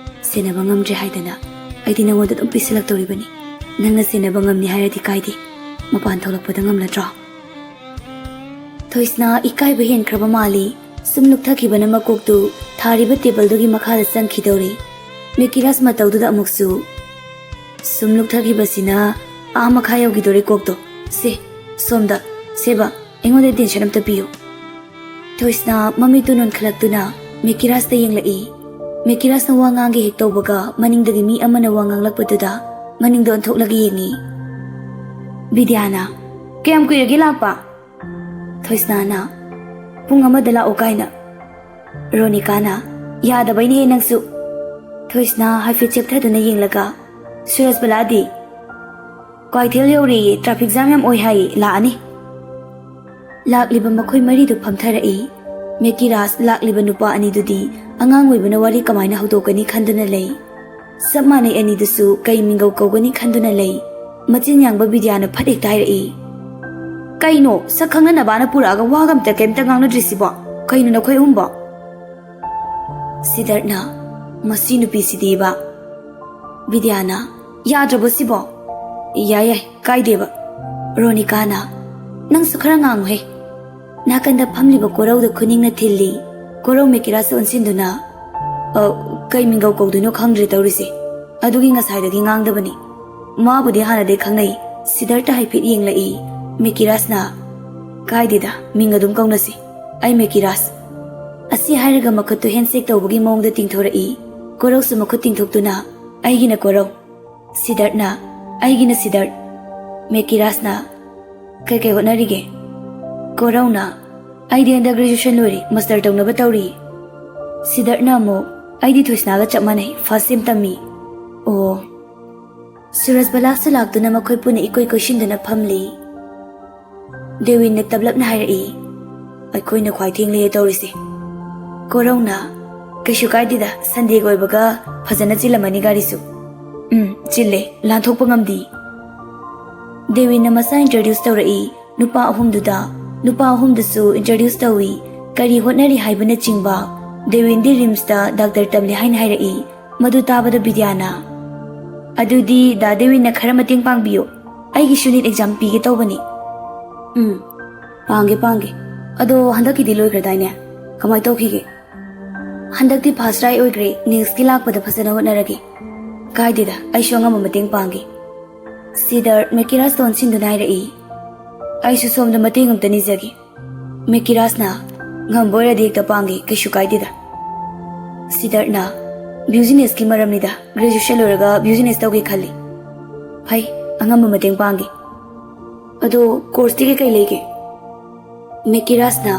ꯁꯦꯟꯅꯕ ꯉꯝꯗ꯭ꯔꯦ ꯍꯥꯏꯗꯅ ꯑꯩꯗꯤ ꯅꯉꯣꯟꯗ ꯑꯗꯨꯝ ꯄꯤꯁꯤꯜꯂꯛꯇꯧꯔꯤꯕꯅꯤ꯫ ꯅꯪꯅ ꯁꯦꯟꯅꯕ ꯉꯝꯅꯤ ꯍꯥꯏꯔꯗꯤ ꯀꯥꯏꯗꯦ꯫ ꯃꯄꯥꯟ ꯊꯣꯛꯂꯛꯄꯗ ꯉꯝꯂꯗ꯭ꯔꯣ? ꯊꯣꯏꯁꯅꯥ ꯏꯀꯥꯏꯕ ꯍꯦꯟꯈ꯭ꯔꯕ ꯃꯥꯜꯂꯤ꯫ ꯁꯨꯝ ꯂꯨꯛꯊꯈꯤꯕꯅ ꯃꯀꯣꯛꯇꯨ ꯊꯥꯔꯤꯕ ꯇꯦꯕꯜꯗꯨꯒꯤ ꯃꯈꯥꯗ ꯆꯪꯈꯤꯗꯧꯔꯤ꯫ ꯃꯦꯀꯤꯔꯥꯁ ꯃꯇꯧꯗꯨꯗ ꯑꯃꯨꯛꯁꯨ ꯁꯨꯝ ꯂꯨꯛꯊꯈꯤꯕꯁꯤꯅ ꯑꯥ ꯃꯈꯥ ꯌꯧꯈꯤꯗꯧꯔꯦ ꯀꯣꯛꯇꯣ꯫ ꯁꯦ, ꯁꯣꯝꯗ, ꯁꯦꯕ, ꯑꯩꯉꯣꯟꯗ attention ꯑꯝꯇ ꯄꯤꯌꯨ꯫ ꯊꯣꯏꯁꯅꯥ ꯃꯃꯤꯠꯇꯨ ꯅꯣꯟꯈꯠꯂꯛꯇꯨꯅ ꯃꯦꯀꯤꯔꯥꯁꯇ ꯌꯦꯡꯂꯛꯏ꯫ ꯃꯦꯀꯤꯔꯥꯁꯅ ꯋꯥ ꯉꯥꯡꯒꯦ ꯍꯦꯛ ꯇꯧꯕꯒ ꯃꯅꯤꯡꯗꯒꯤ ꯃꯤ ꯑꯃꯅ ꯋꯥ ꯉꯥꯡꯂꯛꯄꯗꯨꯗ ꯃꯅꯤꯡꯗ ꯑꯣꯟꯊꯣꯛꯂꯒ ꯌꯦꯡꯉꯤ꯫ ꯕꯤꯗ꯭ꯌꯥꯅ, "ꯀꯌꯥꯝ ꯀꯨꯏꯔꯒꯦ ꯂꯥꯛꯄ?" ꯊꯣꯏꯁꯅꯥꯅ, "ꯄꯨꯡ ꯑꯃꯗ ꯂꯥꯛꯑꯣ" ꯀꯥꯏꯅ꯫ ꯔꯣꯅꯤꯀꯥꯅ, "ꯌꯥꯗꯕꯩꯅꯦꯍꯦ ꯅꯪꯁꯨ"꯫ ꯊꯣꯏꯁꯅꯥ ꯍꯥꯏꯐꯦꯠ ꯆꯦꯞꯊꯗꯨꯅ ꯌꯦꯡꯂꯒ, "ꯁꯨꯔꯖꯕꯂꯥꯗꯤ?" "ꯀ꯭ꯋꯥꯏꯊꯦꯜ ꯌꯧꯔꯦꯌꯦ, traffic jam ꯌꯥꯝ ꯑꯣꯏ ꯍꯥꯏꯌꯦ, ꯂꯥꯛꯑꯅꯤ"꯫ ꯂꯥꯛꯂꯤꯕ ꯃꯈꯣꯏ ꯃꯔꯤꯗꯨ ꯐꯝꯊꯔꯛꯏ꯫ ꯃꯦꯀꯤꯔꯥꯁ ꯂꯥꯛꯂꯤꯕ ꯅꯨꯄꯥ ꯑꯅꯤꯗꯨꯗꯤ ꯑꯉꯥꯡ ꯑꯣꯏꯕꯅ ꯋꯥꯔꯤ ꯀꯃꯥꯏꯅ ꯍꯧꯗꯣꯛꯀꯅꯤ ꯈꯟꯗꯨꯅ ꯂꯩ꯫ ꯆꯞ ꯃꯥꯟꯅꯩ ꯑꯅꯤꯗꯨꯁꯨ ꯀꯩ ꯃꯤꯡꯒꯧ ꯀꯧꯒꯅꯤ ꯈꯟꯗꯨꯅ ꯂꯩ꯫ ꯃꯆꯤꯟ ꯌꯥꯡꯕ ꯕꯤꯗ꯭ꯌꯥꯅ ꯐꯠ ꯍꯦꯛꯇ ꯍꯥꯏꯔꯛꯏ, "ꯀꯩꯅꯣ, ꯁꯛ ꯈꯪꯅ ꯅꯕꯥꯅ ꯄꯨꯔꯛꯑꯒ ꯋꯥꯒ ꯑꯝꯇ ꯀꯩꯝꯇ ꯉꯥꯡꯅꯗ꯭ꯔꯤꯁꯤꯕꯣ? ꯀꯩꯅꯣ ꯅꯈꯣꯏ ꯑꯍꯨꯝꯕꯣ?" ꯁꯤꯗꯔꯠꯅ, "ꯃꯁꯤ ꯅꯨꯄꯤꯁꯤꯗꯤꯕ"꯫ ꯕꯤꯗ꯭ꯌꯥꯅ, "ꯌꯥꯗ꯭ꯔꯕꯣ ꯁꯤꯕꯣ?" "ꯌꯥꯏ ꯌꯥꯏ, ꯀꯥꯏꯗꯦꯕ"꯫ ꯔꯣꯅꯤꯀꯥꯅ, "ꯅꯪꯁꯨ ꯈꯔ ꯉꯥꯡꯉꯨꯍꯦ"꯫ ꯅꯥꯀꯟꯗ ꯐꯝꯂꯤꯕ ꯀꯣꯔꯧꯗ ꯈꯨꯅꯤꯡꯅ ꯊꯤꯜꯂꯤ꯫ ꯀꯣꯔꯧ ꯃꯦꯀꯤꯔꯥꯁꯇ ꯑꯣꯟꯁꯤꯟꯗꯨꯅ, "ꯑ, ꯀꯩ ꯃꯤꯡꯒꯧ ꯀꯧꯗꯣꯏꯅꯣ ꯈꯪꯗ꯭ꯔꯦ ꯇꯧꯔꯤꯁꯦ꯫ ꯑꯗꯨꯒꯤ ꯉꯁꯥꯏꯗꯒꯤ ꯉꯥꯡꯗꯕꯅꯤ꯫ ꯃꯥꯕꯨꯗꯤ ꯍꯥꯟꯅꯗꯩ ꯈꯪꯅꯩ"꯫ ꯁꯤꯗꯔꯠꯇ ꯍꯥꯏꯐꯦꯠ ꯌꯦꯡꯂꯛꯏ꯫ ꯃꯦꯀꯤꯔꯥꯁꯅ, "ꯀꯥꯏꯗꯦꯗ, ꯃꯤꯡ ꯑꯗꯨꯝ ꯀꯧꯅꯁꯤ꯫ ꯑꯩ ꯃꯦꯀꯤꯔꯥꯁ"꯫ ꯑꯁꯤ ꯍꯥꯏꯔꯒ ꯃꯈꯨꯠꯇꯨ handshake ꯇꯧꯕꯒꯤ ꯃꯑꯣꯡꯗ ꯇꯤꯡꯊꯣꯔꯛꯏ꯫ ꯀꯣꯔꯧꯁꯨ ꯃꯈꯨꯠ ꯇꯤꯡꯊꯣꯛꯇꯨꯅ, "ꯑꯩꯒꯤꯅ ꯀꯣꯔꯧ"꯫ ꯁꯤꯗꯔꯠꯅ, "ꯑꯩꯒꯤꯅ ꯁꯤꯗꯔꯠ"꯫ ꯃꯦꯀꯤꯔꯥꯁꯅ, "ꯀꯩꯀꯩ ꯍꯣꯠꯅꯔꯤꯒꯦ?" ꯀꯣꯔꯧꯅ, "ꯑꯩꯗꯤ ꯍꯟꯗꯛ graduation ꯂꯣꯏꯔꯦ, master ꯇꯧꯅꯕ ꯇꯧꯔꯤ"꯫ ꯁꯤꯗꯔꯠꯅ ꯑꯃꯨꯛ, "ꯑꯩꯗꯤ ꯊꯣꯏꯁꯅꯥꯒ ꯆꯞ ꯃꯥꯟꯅꯩ, first sem ꯇꯝꯃꯤ"꯫ ꯑꯣ꯫ ꯁꯨꯔꯖꯕꯂꯥꯁꯨ ꯂꯥꯛꯇꯨꯅ ꯃꯈꯣꯏ ꯄꯨꯟꯅ ꯏꯀꯣꯏ ꯀꯣꯏꯁꯤꯟꯗꯨꯅ ꯐꯝꯂꯤ꯫ ꯗꯦꯋꯤꯟꯅ ꯇꯞꯂꯞꯅ ꯍꯥꯏꯔꯛꯏ, "ꯑꯩꯈꯣꯏꯅ ꯈ꯭ꯋꯥꯏ ꯊꯦꯡꯂꯤꯍꯦ ꯇꯧꯔꯤꯁꯦ"꯫ ꯀꯣꯔꯧꯅ, "ꯀꯩꯁꯨ ꯀꯥꯏꯗꯦꯗ, Sunday ꯑꯣꯏꯕꯒ ꯐꯖꯅ ꯆꯤꯜꯂꯝꯃꯅꯤ ꯒꯥꯔꯤꯁꯨ"꯫ "ꯎꯝ, ꯆꯤꯜꯂꯦ, ꯂꯥꯟꯊꯣꯛꯄ ꯉꯝꯗꯦ"꯫ ꯗꯦꯋꯤꯟꯅ ꯃꯁꯥ introduce ꯇꯧꯔꯛꯏ ꯅꯨꯄꯥ ꯑꯍꯨꯝꯗꯨꯗ꯫ ꯅꯨꯄꯥ ꯑꯍꯨꯝꯗꯨꯁꯨ introduce ꯇꯧꯏ꯫ ꯀꯔꯤ ꯍꯣꯠꯅꯔꯤ ꯍꯥꯏꯕꯅꯆꯤꯡꯕ꯫ ꯗꯦꯋꯤꯟꯗꯤ RIMSꯇ doctor ꯇꯝꯂꯤ ꯍꯥꯏꯅ ꯍꯥꯏꯔꯛꯏ꯫ ꯃꯗꯨ ꯇꯥꯕꯗ ꯕꯤꯗ꯭ꯌꯥꯅ, ꯑꯗꯨꯗꯤ ꯗꯥ ꯗꯦꯋꯤꯟꯅ ꯈꯔ ꯃꯇꯦꯡ ꯄꯥꯡꯕꯤꯌꯨ꯫ ꯑꯩꯒꯤꯁꯨ ꯅꯤꯠ ꯑꯦꯛꯖꯥꯝ ꯄꯤꯒꯦ ꯇꯧꯕꯅꯤ꯫ ꯎꯝ, ꯄꯥꯡꯒꯦ, ꯄꯥꯡꯒꯦ꯫ ꯑꯗꯣ ꯍꯟꯗꯛꯀꯤꯗꯤ ꯂꯣꯏꯈ꯭ꯔꯗꯥꯏꯅꯦ? ꯀꯃꯥꯏ ꯇꯧꯈꯤꯒꯦ? ꯍꯟꯗꯛꯇꯤ ꯐꯥꯁ ꯇ꯭ꯔꯥꯏ ꯑꯣꯏꯈ꯭ꯔꯦ꯫ ꯅꯦꯛꯁꯀꯤ ꯂꯥꯛꯄꯗ ꯐꯖꯅ ꯍꯣꯠꯅꯔꯒꯦ꯫ ꯀꯥꯏꯗꯦꯗ, ꯑꯩꯁꯨ ꯑꯉꯝꯕ ꯃꯇꯦꯡ ꯄꯥꯡꯒꯦ꯫ ꯁꯤꯗꯔ ꯃꯦꯀꯤꯔꯥꯁꯇ ꯑꯣꯟꯁꯤꯟꯗꯨꯅ ꯍꯥꯏꯔꯛꯏ꯫ ꯑꯩꯁꯨ ꯁꯣꯝꯗ ꯃꯇꯦꯡ ꯑꯝꯇ ꯅꯤꯖꯒꯦ꯫ ꯃꯦꯀꯤꯔꯥꯁꯅ ꯉꯝꯕ ꯑꯣꯏꯔꯗꯤ ꯍꯦꯛꯇ ꯄꯥꯡꯒꯦ, ꯀꯩꯁꯨ ꯀꯥꯏꯗꯦꯗ꯫ ꯁꯤꯗꯔꯅ ꯕ꯭ꯌꯨꯖꯤꯅꯦꯁꯀꯤ ꯃꯔꯝꯅꯤꯗ, ꯒ꯭ꯔꯦꯖꯨꯑꯦꯁꯟ ꯂꯣꯏꯔꯒ ꯕ꯭ꯌꯨꯖꯤꯅꯦꯁ ꯇꯧꯒꯦ ꯈꯜꯂꯤ꯫ ꯐꯩ, ꯑꯉꯝꯕ ꯃꯇꯦꯡ ꯄꯥꯡꯒꯦ꯫ ꯑꯗꯣ ꯀꯣꯔꯁꯇꯤ ꯀꯩꯀꯩ ꯂꯩꯒꯦ? ꯃꯦꯀꯤꯔꯥꯁꯅ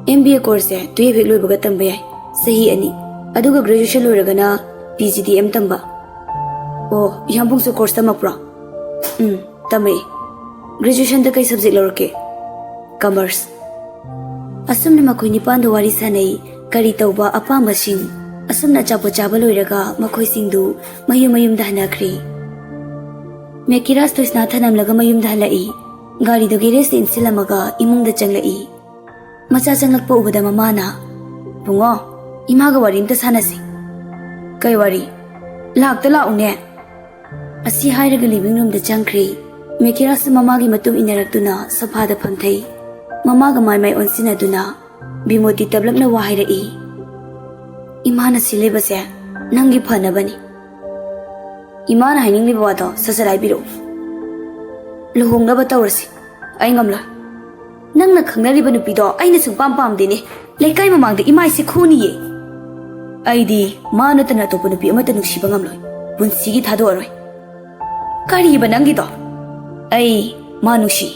ꯑꯦꯝ ꯕꯤ ꯑꯦ ꯀꯣꯔꯁꯁꯦ ꯇꯨꯌꯦꯜꯐ ꯍꯦꯛ ꯂꯣꯏꯕꯒ ꯇꯝꯕ ꯌꯥꯏ, ꯆꯍꯤ ꯑꯅꯤ꯫ ꯑꯗꯨꯒ ꯒ꯭ꯔꯦꯖꯨꯑꯦꯁꯟ ꯂꯣꯏꯔꯒꯅ ꯄꯤ ꯖꯤ ꯗꯤ ꯑꯦꯝ ꯇꯝꯕ꯫ ꯑꯣ, ꯏꯌꯥꯝꯕꯨꯡꯁꯨ ꯀꯣꯔꯁ ꯇꯝꯃꯛꯄ꯭ꯔꯣ? ꯎꯝ, ꯇꯝꯃꯛꯏ꯫ ꯒ꯭ꯔꯦꯖꯨꯑꯦꯁꯟꯗ ꯀꯩ ꯁꯕꯖꯦꯛ ꯂꯧꯔꯛꯀꯦ? ꯀꯃꯔꯁ꯫ ꯑꯁꯨꯝꯅ ꯃꯈꯣꯏ ꯅꯤꯄꯥꯟꯗꯣ ꯋꯥꯔꯤ ꯁꯥꯅꯩ꯫ ꯀꯔꯤ ꯇꯧꯕ ꯑꯄꯥꯝꯕꯁꯤꯡ꯫ ꯑꯁꯨꯝꯅ ꯑꯆꯥꯄꯣꯠ ꯆꯥꯕ ꯂꯣꯏꯔꯒ ꯃꯈꯣꯏꯁꯤꯡꯗꯨ ꯃꯌꯨꯝ ꯃꯌꯨꯝꯗ ꯍꯟꯅꯈ꯭ꯔꯦ꯫ ꯃꯦꯀꯤꯔꯥꯁ ꯊꯣꯏꯁꯅꯥ ꯊꯅꯝꯂꯒ ꯃꯌꯨꯝꯗ ꯍꯜꯂꯛꯏ꯫ ꯒꯥꯔꯤꯗꯨ ꯒꯦꯔꯦꯖꯇ ꯏꯟꯁꯤꯜꯂꯝꯃꯒ ꯏꯃꯨꯡꯗ ꯆꯪꯂꯛꯏ꯫ ꯃꯆꯥ ꯆꯪꯂꯛꯄ ꯎꯕꯗ ꯃꯃꯥꯅ, "ꯕꯨꯡꯉꯣ, ꯏꯃꯥꯒ ꯋꯥꯔꯤ ꯑꯝꯇ ꯁꯥꯟꯅꯁꯤ꯫" "ꯀꯩ ꯋꯥꯔꯤ?" "ꯂꯥꯛꯇ ꯂꯥꯛꯎꯅꯦ꯫" ꯑꯁꯤ ꯍꯥꯏꯔꯒ ꯂꯤꯚꯤꯡ ꯔꯨꯝꯗ ꯆꯪꯈ꯭ꯔꯦ꯫ ꯃꯦꯀꯤꯔꯥꯁꯁꯨ ꯃꯃꯥꯒꯤ ꯃꯇꯨꯡ ꯏꯟꯅꯔꯛꯇꯨꯅ ꯁꯣꯐꯥꯗ ꯐꯝꯊꯩ꯫ ꯃꯃꯥꯒ ꯃꯥꯏ ꯃꯥꯏ ꯑꯣꯟꯁꯤꯟꯅꯗꯨꯅ ꯕꯤꯃꯣꯇꯤ ꯇꯞꯂꯞꯅ ꯋꯥ ꯍꯥꯏꯔꯛꯏ, "ꯏꯃꯥꯅ ꯁꯤꯜꯂꯤꯕꯁꯦ ꯅꯪꯒꯤ ꯐꯅꯕꯅꯤ꯫" "ꯏꯃꯥꯅ ꯍꯥꯏꯅꯤꯡꯂꯤꯕ ꯋꯥꯗꯣ ꯁꯠ ꯁꯠ ꯍꯥꯏꯕꯤꯔꯛꯎ꯫" "ꯂꯨꯍꯣꯡꯅꯕ ꯇꯧꯔꯁꯤ꯫ ꯑꯩ ꯉꯝꯂꯣꯏ꯫ ꯅꯪꯅ ꯈꯪꯅꯔꯤꯕ ꯅꯨꯄꯤꯗꯣ ꯑꯩꯅ ꯁꯨꯡꯄꯥꯝ ꯄꯥꯝꯗꯦꯅꯦ꯫ ꯂꯩꯀꯥꯏ ꯃꯃꯥꯡꯗ ꯏꯃꯥꯏꯁꯦ ꯈꯨꯅꯤꯌꯦ꯫ ꯑꯩꯗꯤ ꯃꯥ ꯅꯠꯇꯅ ꯑꯇꯣꯞꯄ ꯅꯨꯄꯤ ꯑꯃꯠꯇ ꯅꯨꯡꯁꯤꯕ ꯉꯝꯂꯣꯏ꯫ ꯄꯨꯟꯁꯤꯒꯤ ꯊꯥꯗꯣꯛꯑꯔꯣꯏ꯫" "ꯀꯔꯤꯕ ꯅꯪꯒꯤꯗꯣ?" "ꯑꯩ ꯃꯥ ꯅꯨꯡꯁꯤ꯫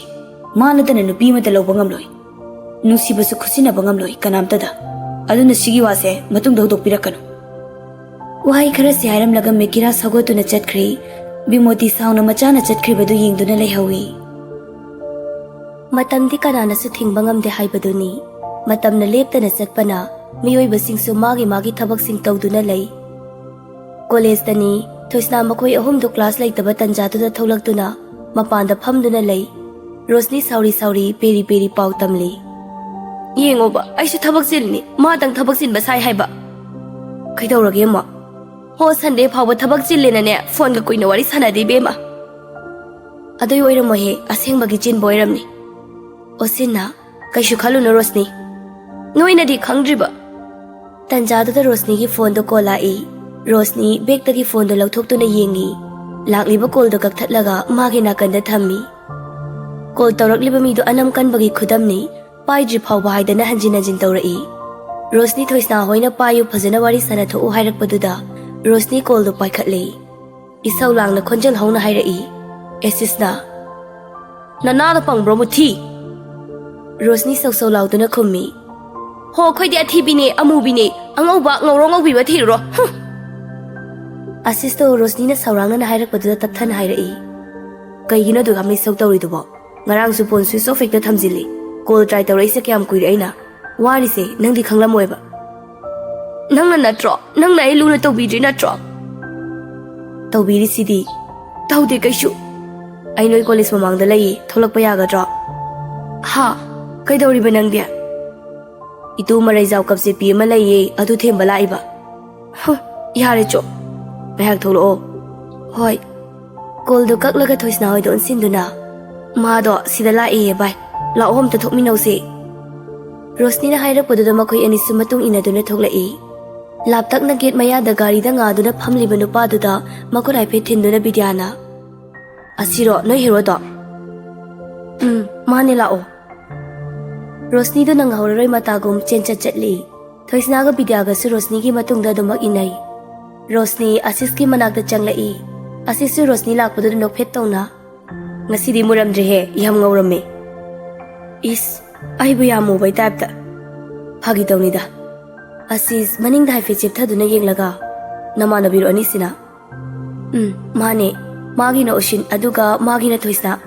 ꯃꯥ ꯅꯠꯇꯅ ꯅꯨꯄꯤ ꯑꯃꯠꯇ ꯂꯧꯕ ꯉꯝꯂꯣꯏ꯫ ꯅꯨꯡꯁꯤꯕꯁꯨ ꯈꯨꯠꯁꯤꯟꯅꯕ ꯉꯝꯂꯣꯏ ꯀꯅꯥꯝꯇꯗ꯫ ꯑꯗꯨꯅ ꯁꯤꯒꯤ ꯋꯥꯁꯦ ꯃꯇꯨꯡꯗ ꯍꯧꯗꯣꯛꯄꯤꯔꯛꯀꯅꯨ꯫" ꯋꯥꯍꯩ ꯈꯔꯁꯤ ꯍꯥꯏꯔꯝꯂꯒ ꯃꯦꯀꯤꯔꯥꯁ ꯍꯧꯒꯠꯇꯨꯅ ꯆꯠꯈ꯭ꯔꯦ꯫ ꯕꯤꯃꯣꯇꯤ ꯁꯥꯎꯅ ꯃꯆꯥꯅ ꯆꯠꯈ꯭ꯔꯤꯕꯗꯨ ꯌꯦꯡꯗꯨꯅ ꯂꯩꯍꯧꯏ꯫ ꯃꯇꯝꯗꯤ ꯀꯅꯥꯅꯁꯨ ꯊꯤꯡꯕ ꯉꯝꯗꯦ ꯍꯥꯏꯕꯗꯨꯅꯤ꯫ ꯃꯇꯝꯅ ꯂꯦꯞꯇꯅ ꯆꯠꯄꯅ ꯃꯤꯑꯣꯏꯕꯁꯤꯡꯁꯨ ꯃꯥꯒꯤ ꯃꯥꯒꯤ ꯊꯕꯛꯁꯤꯡ ꯇꯧꯗꯨꯅ ꯂꯩ꯫ ꯀꯣꯂꯦꯖꯇꯅꯤ꯫ ꯊꯣꯏꯁꯅꯥ ꯃꯈꯣꯏ ꯑꯍꯨꯝꯗꯨ ꯀ꯭ꯂꯥꯁ ꯂꯩꯇꯕ ꯇꯟꯖꯥꯗꯨꯗ ꯊꯣꯛꯂꯛꯇꯨꯅ ꯃꯄꯥꯟꯗ ꯐꯝꯗꯨꯅ ꯂꯩ꯫ ꯔꯣꯁꯅꯤ ꯁꯥꯎꯔꯤ ꯁꯥꯎꯔꯤ ꯄꯦꯔꯤ ꯄꯦꯔꯤ ꯄꯥꯎ ꯇꯝꯂꯤ꯫ "ꯌꯦꯡꯉꯣꯕ, ꯑꯩꯁꯨ ꯊꯕꯛ ꯆꯤꯜꯂꯤꯅꯤ, ꯃꯥꯇꯪ ꯊꯕꯛ ꯆꯤꯟꯕ ꯁꯥꯏ ꯍꯥꯏꯕ꯫" "ꯀꯩꯗꯧꯔꯒꯦ ꯑꯃꯨꯛ?" ꯍꯣ, ꯁꯟꯗꯦ ꯐꯥꯎꯕ ꯊꯕꯛ ꯆꯤꯜꯂꯦꯅꯅꯦ, ꯐꯣꯟꯒ ꯀꯨꯏꯅ ꯋꯥꯔꯤ ꯁꯥꯟꯅꯗꯦ, ꯏꯕꯦꯝꯃ꯫ ꯑꯗꯨꯏ ꯑꯣꯏꯔꯝꯃꯣꯏꯍꯦ, ꯑꯁꯦꯡꯕꯒꯤ ꯆꯤꯟꯕ ꯑꯣꯏꯔꯝꯅꯤ꯫ ꯑꯣꯁꯤꯟꯅ, "ꯀꯩꯁꯨ ꯈꯜꯂꯨꯅꯨ, ꯔꯣꯁꯅꯤ꯫ ꯅꯣꯏꯅꯗꯤ ꯈꯪꯗ꯭ꯔꯤꯕ꯫" ꯇꯟꯖꯥꯗꯨꯗ ꯔꯣꯁꯅꯤꯒꯤ ꯐꯣꯟꯗꯣ ꯀꯣꯜ ꯂꯥꯛꯏ꯫ ꯔꯣꯁꯅꯤ ꯕꯦꯛꯇꯒꯤ ꯐꯣꯟꯗꯣ ꯂꯧꯊꯣꯛꯇꯨꯅ ꯌꯦꯡꯉꯤ꯫ ꯂꯥꯛꯂꯤꯕ ꯀꯣꯜꯗꯣ ꯀꯛꯊꯠꯂꯒ ꯃꯥꯒꯤ ꯅꯥꯀꯟꯗ ꯊꯝꯃꯤ꯫ ꯀꯣꯜ ꯇꯧꯔꯛꯂꯤꯕ ꯃꯤꯗꯣ ꯑꯅꯝ ꯀꯟꯕꯒꯤ ꯈꯨꯗꯝꯅꯤ꯫ ꯄꯥꯏꯗ꯭ꯔꯤ ꯐꯥꯎꯕ ꯍꯥꯏꯗꯅ ꯍꯟꯖꯤꯟ ꯍꯟꯖꯤꯟ ꯇꯧꯔꯛꯏ꯫ ꯔꯣꯁꯅꯤ ꯊꯣꯏꯁꯅꯥ ꯍꯣꯏꯅ "ꯄꯥꯏꯌꯨ, ꯐꯖꯅ ꯋꯥꯔꯤ ꯁꯥꯟꯅꯊꯣꯛꯎ" ꯍꯥꯏꯔꯛꯄꯗꯨꯗ ꯔꯣꯁꯅꯤ ꯀꯣꯜꯗꯣ ꯄꯥꯏꯈꯠꯂꯤ꯫ ꯏꯁꯧ ꯂꯥꯡꯅ ꯈꯣꯟꯖꯦꯜ ꯍꯧꯅ ꯍꯥꯏꯔꯛꯏ꯫ ꯑꯦꯁꯤꯁꯅ, "ꯅꯅꯥꯗ ꯄꯪꯕ꯭ꯔꯣ, ꯃꯨꯊꯤ?" ꯔꯣꯁꯅꯤ ꯁꯧ ꯁꯧ ꯂꯥꯎꯗꯨꯅ ꯈꯨꯝꯃꯤ꯫ "ꯍꯣ, ꯑꯩꯈꯣꯏꯗꯤ ꯑꯊꯤꯕꯤꯅꯦ, ꯑꯃꯨꯕꯤꯅꯦ, ꯑꯉꯧꯕ, ꯉꯧꯔꯣ ꯉꯧꯕꯤꯕ ꯊꯤꯔꯨꯔꯣ꯫ ꯍꯨꯝ!" ꯑꯁꯤꯁꯇꯣ ꯔꯣꯁꯅꯤꯅ ꯁꯧꯔꯥꯡꯅꯅ ꯍꯥꯏꯔꯛꯄꯗꯨꯗ ꯇꯞꯊꯅ ꯍꯥꯏꯔꯛꯏ꯫ "ꯀꯩꯒꯤꯅꯣ ꯑꯗꯨꯛ ꯌꯥꯝꯅ ꯏꯁꯧ ꯇꯧꯔꯤꯗꯨꯕꯣ? ꯉꯔꯥꯡꯁꯨ ꯐꯣꯟ ꯁ꯭ꯋꯤꯆ ꯑꯣꯐ ꯍꯦꯛꯇ ꯊꯝꯖꯤꯜꯂꯤ꯫ ꯀꯣꯜ ꯇ꯭ꯔꯥꯏ ꯇꯧꯔꯛꯏꯁꯦ ꯀꯌꯥꯝ ꯀꯨꯏꯔꯦ ꯑꯩꯅ? ꯋꯥꯔꯤꯁꯦ ꯅꯪꯗꯤ ꯈꯪꯂꯝꯃꯣꯏꯕ꯫" "ꯅꯪꯅ ꯅꯠꯇ꯭ꯔꯣ? ꯅꯪꯅ ꯑꯩ ꯂꯨꯅ ꯇꯧꯕꯤꯗ꯭ꯔꯤ ꯅꯠꯇ꯭ꯔꯣ?" "ꯇꯧꯕꯤꯔꯤꯁꯤꯗꯤ꯫" "ꯇꯧꯗꯦ ꯀꯩꯁꯨ꯫" "ꯑꯩ ꯅꯣꯏ ꯀꯣꯂꯦꯖ ꯃꯃꯥꯡꯗ ꯂꯩꯌꯦ, ꯊꯣꯛꯂꯛꯄ ꯌꯥꯒꯗ꯭ꯔꯣ?" "ꯍꯥ? ꯀꯩꯗꯧꯔꯤꯕ ꯅꯪꯗꯤ?" "ꯏꯇꯨ ꯃꯔꯩꯖꯥꯎ ꯀꯞꯆꯦꯠꯄꯤ ꯑꯃ ꯂꯩꯌꯦ, ꯑꯗꯨ ꯊꯦꯝꯕ ꯂꯥꯛꯏꯕ꯫" "ꯍꯨ, ꯌꯥꯔꯦ ꯆꯣ, ꯉꯥꯏꯍꯥꯛ ꯊꯣꯛꯂꯛꯑꯣ꯫" "ꯍꯣꯏ꯫" ꯀꯣꯜꯗꯣ ꯀꯛꯂꯒ ꯊꯣꯏꯁꯅꯥ ꯍꯣꯏꯗ ꯑꯣꯟꯁꯤꯟꯗꯨꯅ, "ꯃꯥꯗꯣ ꯁꯤꯗ ꯂꯥꯛꯑꯦꯌꯦ ꯚꯥꯏ, ꯂꯥꯛꯑꯣ ꯑꯝꯇ ꯊꯣꯛꯃꯤꯟꯅꯧꯁꯦ꯫" ꯔꯣꯁꯅꯤꯅ ꯍꯥꯏꯔꯛꯄꯗꯨꯗ ꯃꯈꯣꯏ ꯑꯅꯤꯁꯨ ꯃꯇꯨꯡ ꯏꯟꯅꯗꯨꯅ ꯊꯣꯛꯂꯛꯏ꯫ ꯂꯥꯞꯇꯛꯅ ꯒꯦꯠ ꯃꯌꯥꯗ ꯒꯥꯔꯤꯗ ꯉꯥꯗꯨꯅ ꯐꯝꯂꯤꯕ ꯅꯨꯄꯥꯗꯨꯗ ꯃꯈꯨꯠ ꯍꯥꯏꯐꯦꯠ ꯊꯤꯟꯗꯨꯅ ꯕꯤꯗ꯭ꯌꯥꯅ, "ꯑꯁꯤꯔꯣ ꯅꯣꯏ ꯍꯦꯔꯣꯗꯣ?" "ꯎꯝ, ꯃꯥꯅꯦ, ꯂꯥꯛꯑꯣ꯫" ꯔꯣꯁꯅꯤꯗꯣ ꯅꯪꯍꯧꯔꯔꯣꯏ ꯃꯇꯥꯒꯨꯝ ꯆꯦꯟꯆꯠ ꯆꯠꯂꯤ꯫ ꯊꯣꯏꯁꯅꯥꯒ ꯕꯤꯗ꯭ꯌꯥꯒꯁꯨ ꯔꯣꯁꯅꯤꯒꯤ ꯃꯇꯨꯡꯗ ꯑꯗꯨꯃꯛ ꯏꯟꯅꯩ꯫ ꯔꯣꯁꯅꯤ ꯑꯁꯤꯁꯀꯤ ꯃꯅꯥꯛꯇ ꯆꯪꯂꯛꯏ꯫ ꯑꯁꯤꯁꯁꯨ ꯔꯣꯁꯅꯤ ꯂꯥꯛꯄꯗꯨꯗ ꯅꯣꯛꯐꯦꯠ ꯇꯧꯅ, "ꯉꯁꯤꯗꯤ ꯃꯨꯔꯝꯗ꯭ꯔꯦꯍꯦ, ꯌꯥꯝ ꯉꯧꯔꯝꯃꯦ꯫" "ꯏꯁ, ꯑꯩꯕꯨ ꯌꯥꯝ ꯃꯨꯕꯩ ꯇꯥꯏꯞꯇ꯫" "ꯐꯥꯒꯤ ꯇꯧꯅꯤꯗ꯫" ꯑꯁꯤꯁ ꯃꯅꯤꯡꯗ ꯍꯥꯏꯐꯦꯠ ꯆꯦꯞꯊꯗꯨꯅ ꯌꯦꯡꯂꯒ, "ꯅꯃꯥꯟꯅꯕꯤꯔꯣ ꯑꯅꯤꯁꯤꯅ?" "ꯎꯝ, ꯃꯥꯅꯦ꯫ ꯃꯥꯒꯤꯅ ꯑꯣꯁꯤꯟ, ꯑꯗꯨꯒ ꯃꯥꯒꯤꯅ ꯊꯣꯏꯁꯅꯥ꯫"